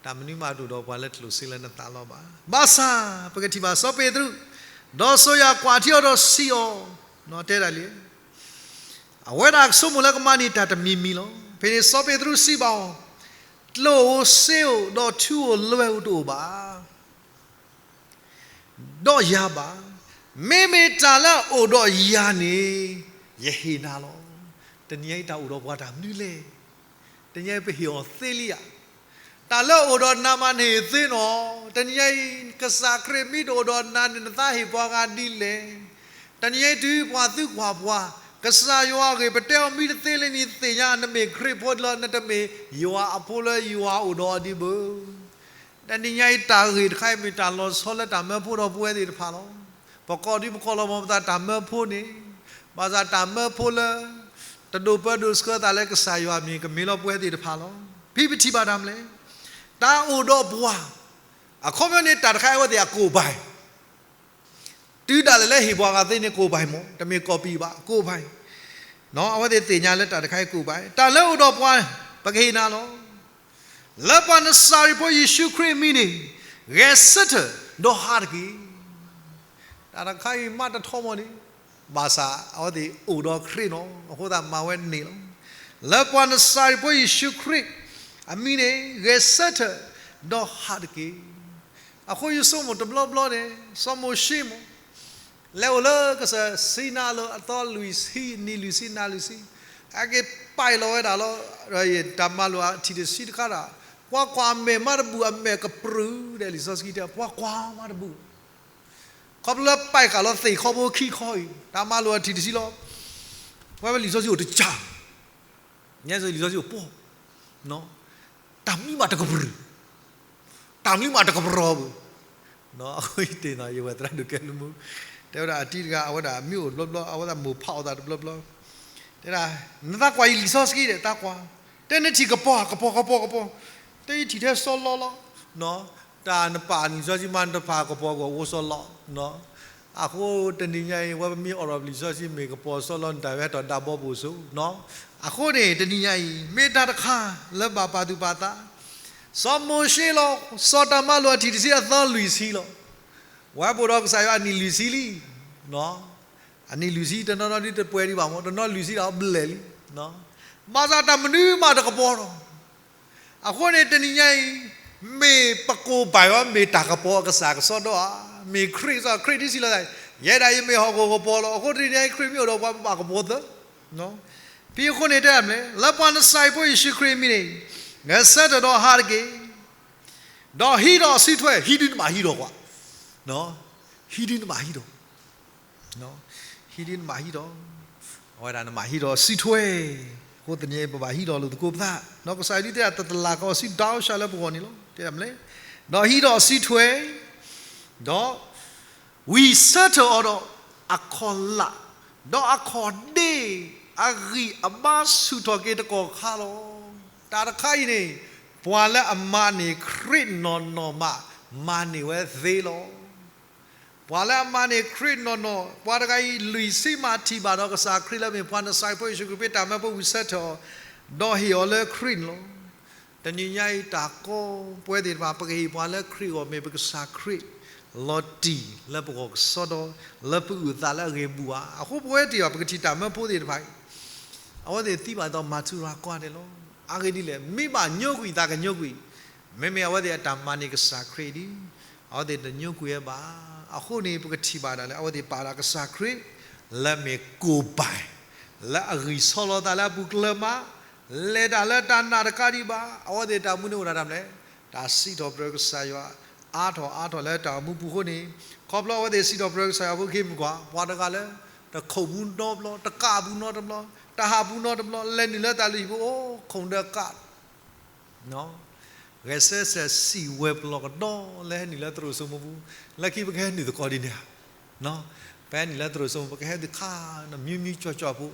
တၢ်မနုၤမးတအိၣ်ဒီးပှၤလၢကျိၣ်စ့လၢနသးလီၤဘၣ်. ဘၣ်ဆၣ် ပကထံၣ်ဘၣ်စီၤပ့းတရူး, ဒီးစီၤယိၤဟၣ်ကွၢ်ထံအီၤဒီးစံးအီၤ, တဲဒၣ်လံ, အဝဲဒၣ်ဆိကမိၣ်လၢကမၤန့ၢ်တၢ်တမံၤမံၤလီၤ. ဖဲန့ၣ်စီၤပ့းတရူးစံးဘၣ်အီၤ, ကျိၣ်ဧိၤစ့ဧိၤဒီးထူဧိၤလွဲဧိၤတအိၣ်ဘၣ် ဒီးယၤဘၣ်. မ့မ့ၢ်တၢ်လၢအအိၣ်ဒီးယၤန့ၣ် ယဟ့ၣ်နၤလီၤ. တနံၤအံၤတၢ်အိၣ်ဒီးပှၤတၢ်မနုၤလဲၣ်. တနံၤအံၤပဟ့ၣ်အီၤသ့လံဧါ. တၢ်လၢအအိၣ်ဒီးနၤမးနဟ့ၣ်သ့နီၤ. တနံၤအံၤ ကစၢ်ခရံာ်မ့ၢ်တအိၣ်ဒီးနၤန့ၣ် နသးဟ့ၣ်ပှၤဂၤဒ်လဲၣ်. တနံၤအံၤတုၤပှၤသံကွၢ်ပှၤ, ကစၢ်ယွၤအဂ့ၢ် ပတဲအီၤမ့ၢ်တသ့လၢနသ့ၣ်ညါ နမ့ၢ်ခရံာ်ဖိလီၤ နတမ့ၢ်ယွၤအဖိလၢယွၤအိၣ်ဒီးအီၤဒံးဘၣ်. တနံၤညါအံၤတၢ်ဂ့ၢ်တခါအံၤမ့ၢ်တၢ်လီၤဆီလၢတၢ်မၢဖိဒီးပဝဲသ့ၣ်တဖၣ်လီၤ. ပကိးဒံးပကိးလီၤမၤပသးတၢ်မၢဖိန့ၣ်, ဘၣ်ဆၣ်တၢ်မၢဖိလၢ တဒိးပၢဒိးဆှၢသးလၢကစၢ်ယွၤအမံၤ ကမ့ၢ်လီၤပဝဲသ့ၣ်တဖၣ်လီၤ. ဖဲပထံၣ်ဘၣ်တၢ်မနုၤလဲၣ်, တၢ်အိၣ်ဒီးပှၤ, အခီပညီန့ၣ် တၢ်တခါအံၤအဝဲသ့ၣ်အကိၣ်ဘၣ် တုၤဒၣ်လဲာ်လၢဟ့ၣ်ပှၤဂၤသ့န့ၣ်ကိၣ်ဘၣ်မး, တမ့ၢ်ကိးပံာ်ဘၣ် ကိၣ်ဘၣ်. အဝဲသ့ၣ်သ့ၣ်ညါလၢတၢ်တခါအံၤကိၣ်ဘၣ်, တၢ်လၢအိၣ်ဒီးပှၤ ပကဟ့ၣ်နၤလီၤ. လၢပှၤနစၤရ့းဖိယ့ၣ်ၡူးခရံာ်အမံၤန့ၣ် ဂဲၤဆၢထၢၣ်ဒီးဟးတက့ၢ်. တၢ်တခါအံၤမးတထီမီၤန့ၣ်, ဘၣ်ဆၣ်အဝဲသ့ၣ်အိၣ်ဒီးခရံာ်နီၤ အဃိသတးမၤဝဲန့ၣ်လီၤ. လၢပှၤနစၤရ့းဖိယ့ၣ်ၡူးခရံာ်အမံၤန့ၣ် ဂဲၤဆၢထၢၣ်ဒီးဟးတက့ၢ်. အဃိယဆိကမိၣ်တဘျီဘျီန့ၣ် စီၤမိၤၡ့မး လဲၤအိၣ်လၢကစၢၢ်စံနါလၢအသီလွံၢ်ဆံ နံၤလွံၢ်ဆံ နၤလွံၢ်ဆံ, အက့ၤပာ်လီၤဝဲဒၣ်လီၤ တၢ်မၤလိာ်အထံၣ်တဆံတခါဒၣ်, ကွၢ်ကွၢ်အမဲာ်မးတဘူၣ် အမဲာ်ကပြုၢ်ဒီး လံာ်စီဆှံတဲ ပှၤကွၢ်မးတဘူၣ် ခီဖျိလၢပာ်ဃာ်လီၤသ့ၣ်ခီဖိခံခီအံၤ တၢ်မၤလိာ်အထံၣ်တဆံလီၤ. ပှၤဝဲလံာ်စီဆှံအိၣ်တကၢ် ညါစ့ၢ်လံာ်စီဆှံအိၣ်ပှီၢ်, တၢ်မံဘၣ်တကပြုၢ်, တၢ်မံဘၣ်တကပရီၤဘၣ်. အဃိယတဲနီၤ ယဝဲသရၣ်ဒိၣ်ကဲလူၤမူ တဲဝဲဒၣ်အတံၤတဂၤ အဝဲဒၣ်မံအိၣ်တဘျီဘျီ အဝဲဒၣ်မိၢ်ဖးအီၣ်သးတဘျီဘျီ, တဲဒၣ်, နသးကွၢ်ယလံာ်စီဆှံဒီး သးကွၢ်, တဲနထံၣ်ကပီၤဧါ, ကပီၤ ကပီၤ ကပီၤ, တဲယထံၣ်ထဲစီလီလီၤ, နတၢ်နပာ်လံာ်စီဆှံမး နတဖးကပီၤကအိၣ်စီလီ, အဃိတနံၤညါအံၤ ဝဲပမ့ၢ်အိးထီၣ်ပလံာ်စီဆှံမ့ၢ်ကပီၤစီလီ နတၢ်ဝဲဟဲထီၣ်ဒၣ်ဘီပအိၣ်ဆိ, အဃိန့ၣ် တနံၤညါအံၤ မ့ၢ်တၢ်တခါလၢဘၣ်ပာ်သူၣ်ပာ်သး, စီၤမိၤၡ့လီၤ, စီၤတၢ်မၤလိာ်အထံၣ်တဆံအသီလွံၢ်ဆံလီၤ, ဝဲပအိၣ်ဒီးကစၢ်ယွၤအနံၣ်လွံၢ်ဆံလံ အနံၣ်လွံၢ်ဆံ တနီၤနီၤဒ်တပှဲၤဒံးဘၣ်မး, တနီၤလွံၢ်ဆံဒီးဘျဲၣ်လံ, ဘၣ်ဆၣ်တၢ်မနုၤမးတကပီၤလီၤ. အဃိန့ၣ် တနံၤညါအံၤ မ့ၢ်ပကိၢ်ဘၣ်အီၤ မ့ၢ်တၢ်ကပီၤအကစၢ်ကစီဒီဧါ, မ့ၢ်ခရံာ်ကစီ ခရံာ်ဒ်စံးလီၤသး, ယဲဒၣ်အံၤမ့ၢ်ဟီၣ်ခိၣ်ကပီၤလီၤ. အဃိတနံၤညါအံၤ ခရံာ်မ့ၢ်အိၣ်ဒီးပှၤ ပဘၣ်ကပီၤသၢ ဖဲအဃိန့ၣ်တဲဒၣ်မနုၤလဲၣ်, လၢပှၤနစံးဖိယ့ၣ်ၡူးခရံာ်အမံၤန့ၣ်, ဂဲၤဆၢထၢၣ်ဒီးဟးတက့ၢ်, ဒီးဟံးဒီးစုထွဲ, ဟံးဒုနဘၣ်ဟံးဒီးကွၢ်, ဟံးဒုနဘၣ်ဟံးဒီး, ဟံးဒုနဘၣ်ဟံးဒီး, အဝဲဒၣ်နဘၣ်ဟံးဒီးစုထွဲ, အဃိတနံၤအံၤ ပဘၣ်ဟံးဒီးလိာ်သကိးပသး, ဒီးကစၢ်ယွၤဒုးတဲဒၣ် တၢ်တလၢ်ကီၢ်စု ဒီးရှါလၢပဂီၢ်န့ၣ်လီၤ. တဲဒၣ်မနုၤလဲၣ်, ဒီးဟံးဒီးစုထွဲ, ဒီး ဝံၢ်ဆၢထၢၣ်အီၤဒီးအခီၣ်လၢ်, ဒီးအခီၣ်ဒ့, အဂံၢ်အဘါဆူၣ်ထီၣ်က့ၤတကီၢ်ခါလီၤ. တၢ်တခါအံၤန့ၣ်, ပှၤလၢအမၤန့ၢ်ခရံာ်နီၢ်နီၢ်မး, မၤန့ၢ်ဝဲသ့လီၤ. ပှၤလၢအမၤန့ၢ်ခရံာ်နီၢ်နီၢ်, ပှၤတဂၤအံၤလွံၢ်ဆံမးထံၣ်ဘၣ်ဒီးကစၢ်ခရံာ်လၢမ့ၢ် ပှၤနစံးဖိယ့ၣ်ၡူးခရံာ် ဖဲတၢ်မၢဖိဝံၢ်ဆၢထၢၣ်အီၤ, ဒီးဟ့ၣ်အီၤလၢခရံာ်န့ၣ်လီၤ. တနံၤညါအံၤတၢ်ကီ, ပဝဲသ့ၣ်တဖၣ် ပကဟ့ၣ်ပှၤလၢခရံာ်အဂီၢ် မ့ၢ်ပကစၢ်ခရံာ်လီၤတံၢ်လၢပဂီၢ်ကစီဒီ, လၢပအုၣ်အသးလၢအဂ့ၤဘူၣ်ဘၣ်. အဃိပဝဲသ့ၣ်တဖၣ် ပကထံၣ်တၢ်မၢဖိသ့ၣ်တဖၣ်အံၤ, အဝဲသ့ၣ်သံဘၣ်ဒ်သိးမၤထူရၤကိးဂၤဒဲးလီၤ. အဂ့ၢ်ဒ်လဲၣ်, မ့ၢ်ဘၣ်ညိကွံာ်သးကညိကွံာ်, မ့မ့ၢ်အဝဲသ့ၣ်အတၢ်မၤန့ၢ်ကစၢ်ခရံာ်ဒ်, အဝဲသ့ၣ်တညိကွံာ်ဝဲဘၣ်. အဃိန့ၣ် ပကထံၣ်ဘၣ်ဒၣ်လၢ အဝဲသ့ၣ်ပာ်ဒၣ်ကစၢ်ခရံာ် လၢမ့ၢ်ကိၢ်ဘၣ်, လၢအဂံၢ်ဆီလီၤသးလၢအပူၤကျၢၤမး, လဲၤတၢ်လၢတၢ်နာ်တကးဒံးဘၣ်. အဝဲသ့ၣ်တၢ်မူန့ၣ်အိၣ်ဒၣ်တၢ်မနုၤလဲၣ်, တၢ်စံးထီၣ်ပတြၢၤကစၢ်ယွၤ အါထီၣ်အါထီၣ်လၢတၢ်အိၣ်မူပူၤအဃိန့ၣ်, ခီဖျိအဝဲသ့ၣ်စံးထီၣ်ပတြၢၤကစၢ်ယွၤအဃိ က့ၤမုၢ်ကွၢ် ပှၤတဂၤလၢ တခိၣ်ပူၤနီတဘျီ, တကးပူၤနီတဘျီ, တဟးပူၤနီတဘျီ, လဲၤနုာ်လၢတၢ်လုၢ်ဟံၣ်ပူၤ အိၣ်ခိၣ်ဒီးကး ဂဲၤဆၢထၢၣ်စံၣ်ဝဲၤပလီၢ်ကဒီး လၢဟဲနုာ်လၢသရိာ်စိမိပူၤ, လၢခံပကဟဲနုာ်သကိးဒ်န့ၣ်ဧါ. ပဟဲနုာ်လၢသရိာ်စိမိပူၤ ပကဟဲဒုးခး မံမံကၠီကၠီဖိ,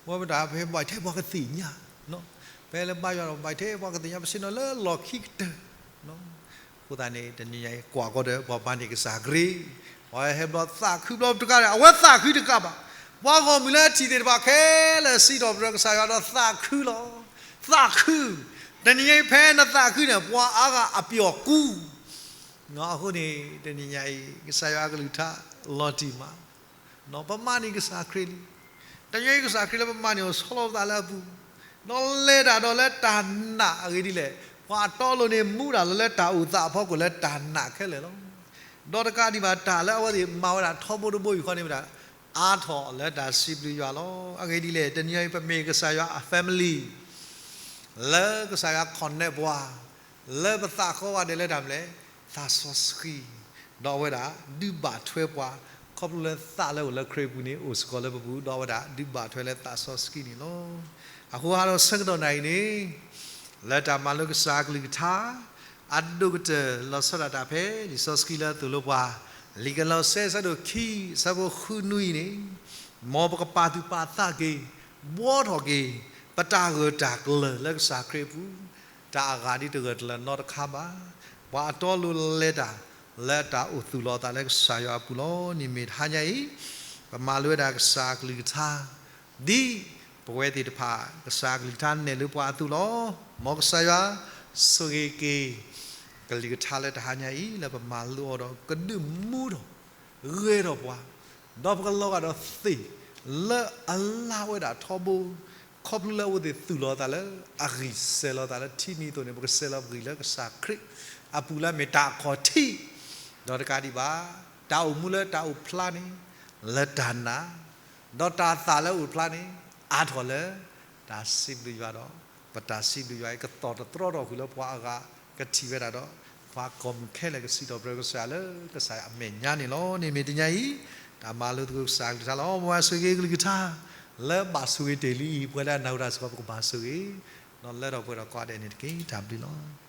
ဝဲပတၢ်ပဟဲဘၣ်ထဲပှၤကသ့ၣ်ညါ, ပဟဲလၢဘါယွၤဒီးဘၣ်ထဲပှၤကသ့ၣ်ညါ ပဆ့ၣ်နီၤလၢလီၢ်ခံကတၢၢ် အဃိသတးန့ၣ် တနံၤညါအံၤ ကွၢ်ကီဒီး ပှၤမၤန့ၢ်ကစၢ်ခရံာ်, ပှၤဟဲဘျီသးခုဘျီတကးဒီး အဝဲသးခုတကးဘၣ်. ပှၤဂီၢ်မုၢ်လၢအထံၣ်သ့ၣ်တဖၣ်ခဲလၢာ် စံးထီၣ်ပတြၢၤကစၢ်ယွၤဒီးသးခုလီၤ. သးခု, တနံၤညါအံၤ ဖဲနသးခုန့ၣ် ပှၤအါဂၤအပျီၢ်ကူ, အဃိန့ၣ် တနံၤညါအံၤ ကစၢ်ယွၤအကလုၢ်ကထါလီၤတံၢ်မး ပမၤန့ၢ်ကစၢ်ခရံာ်လံ. တနံၤညါအံၤကစၢ်ခရံာ်လၢပမၤန့ၢ်အီၤဆီလီၤပသးလၢအပူၤ, ဒီးလဲၤတၢ်ဒီးလၢတၢ်နာ်အဂ့ၢ်ဒ်လဲၣ်, ပှၤအတီအလိၤန့ၣ် မူဒၣ်လီၤလၢတၢ်အိၣ်သးအဖီခိၣ်လၢတၢ်နာ်ခဲလၢာ်လီၤ. ဒီးတကးဒံးဘၣ် တၢ်လၢအဝဲသ့ၣ်မၤဝဲဒၣ်ထီဘိတဘိယူၢ်ဃီန့ၣ်ဝဲဒၣ် အါထီၣ်လၢတၢ်စံးဘျုးယွၤလီၤ. အဂ့ၢ်ဒ်လဲၣ်, တနံၤညါအံၤ ပမ့ၢ်ကစၢ်ယွၤအ family လၢကစၢ်ယွၤ connect ပှၤ လၢပသးဃီဂၤဒဲးလၢတၢ်မနုၤလဲၣ်, သးစီဆှံ, ဒီးအဝဲဒၣ်ဒုးဘၣ်ထွဲပှၤ ခီဖျိလၢသးလၢအိၣ်လၢခရံာ်အပူၤန့ၣ် အိၣ်စ့ၢ်ကီးလၢပပူၤ, ဒီးအဝဲဒၣ်ဒုးဘၣ်ထွဲလၢသးစီဆှံန့ၣ်လီၤ. အဃိဟါဒီးဆၢကတီၢ်နၣ်ရံၣ်န့ၣ် လၢတၢ်မၤလိကစၢ်အကလုၢ်ကထါ အဒိၣ်ကတၢၢ်လီၤဆီဒၣ်တၢ်ဖဲ လံာ်စီဆှံလၢအသိၣ်လိပှၤ လံာ်ကလီးစဲ အဆၢဒိၣ်ခံ အဆၢဖိဃုနွံအံၤန့ၣ်, မ်ပကပာ်သူၣ်ပာ်သးက့ၤ, ဘှီထီၣ်က့ၤ ပတၢ်ဂၢၢ်တၢ်ကျၢၤလၢကစၢ်ခရံာ်အပူၤ, တၢ်အဂၤဒ်တဂၢၢ်တကျၢၤနီတခါဘၣ်. ပှၤအတီအလိၤလဲၤတၢ် လၢတၢ်အိၣ်သူၣ်လီၤအသးလၢကစၢ်ယွၤအပူၤလီၤ. န့ၣ်မ့ၢ်တဟါညါအံၤ ပမၤလိဝဲဒၣ်ကစၢ်အကလုၢ်ကထါ ဒ်ပဝဲသ့ၣ်တဖၣ် ကစၢ်အကလုၢ်ကထါနဲၣ်လၢပှၤအသိးလီၤ. မ်ကစၢ်ယွၤဆိၣ်ဂ့ၤက့ၤ ကလုၢ်ကထါလၢတဟါညါအံၤ လၢပမၤလိအီၤဒီး ကဒုးမူထီၣ် ဂဲၤထီၣ်ပှၤ, ဒီးပကလီၤဂာ်ဒီးသ့ၣ်လၢအလါဝဲဒၣ်ထီဘိ, ခီဖျိလၢအဝဲသ့ၣ်သူၣ်လီၤအသးလၢအဂံၢ် စဲၤလီၤအသးလၢထံနံၤအသိးန့ၣ် ပကစဲၤလီၤပဂံၢ်လၢကစၢ်ခရံာ်အပူၤလၢအမ့ၢ်တၢ်အခီၣ်ထံး, ဒီးတကးဒံးဘၣ် တၢ်အိၣ်မူလၢတၢ်အိၣ်ဖျါန့ၣ် လၢတၢ်နာ်, ဒီးတၢ်သးလၢအအိၣ်ဖျါန့ၣ် အါထီၣ်လၢ တၢ်စံးဘျုးယွၤဒီး ပတၢ်စံးဘျုးယွၤအံၤ ကသီၣ်တတြီထီၣ်ဃုာ်လၢပှၤအဂၤ ကထံၣ်ဝဲဒၣ်ဒီး ပှၤကီၢ်မုၢ်ခဲလၢာ်ကစံးထီၣ်ပတြၢၤကစၢ်ယွၤလၢကစၢ်ယွၤအမဲာ်ညါန့ၣ်လီၤ. န့ၣ်မ့ၢ်တနံၤအံၤ တၢ်မၤလိသကိးကစၢ်အကလုၢ်ကထါလီၤ. မ်ပှၤဆိၣ်ဂ့ၤက့ၤကလုၢ်ကထါ လၢဘၣ်ဆိၣ်ဂ့ၤတ့ၢ်လံအံၤ ပှၤလၢအနၢ်ဟူတၢ်စ့ၢ်ကီး ပကဘၣ်ဆိၣ်ဂ့ၤ, ဒီးလၢထီၣ်ပှဲၤထီၣ်ကိးဂၤဒဲးန့ၣ်တက့ၢ်. တၢ်ဘျုးလီၤ.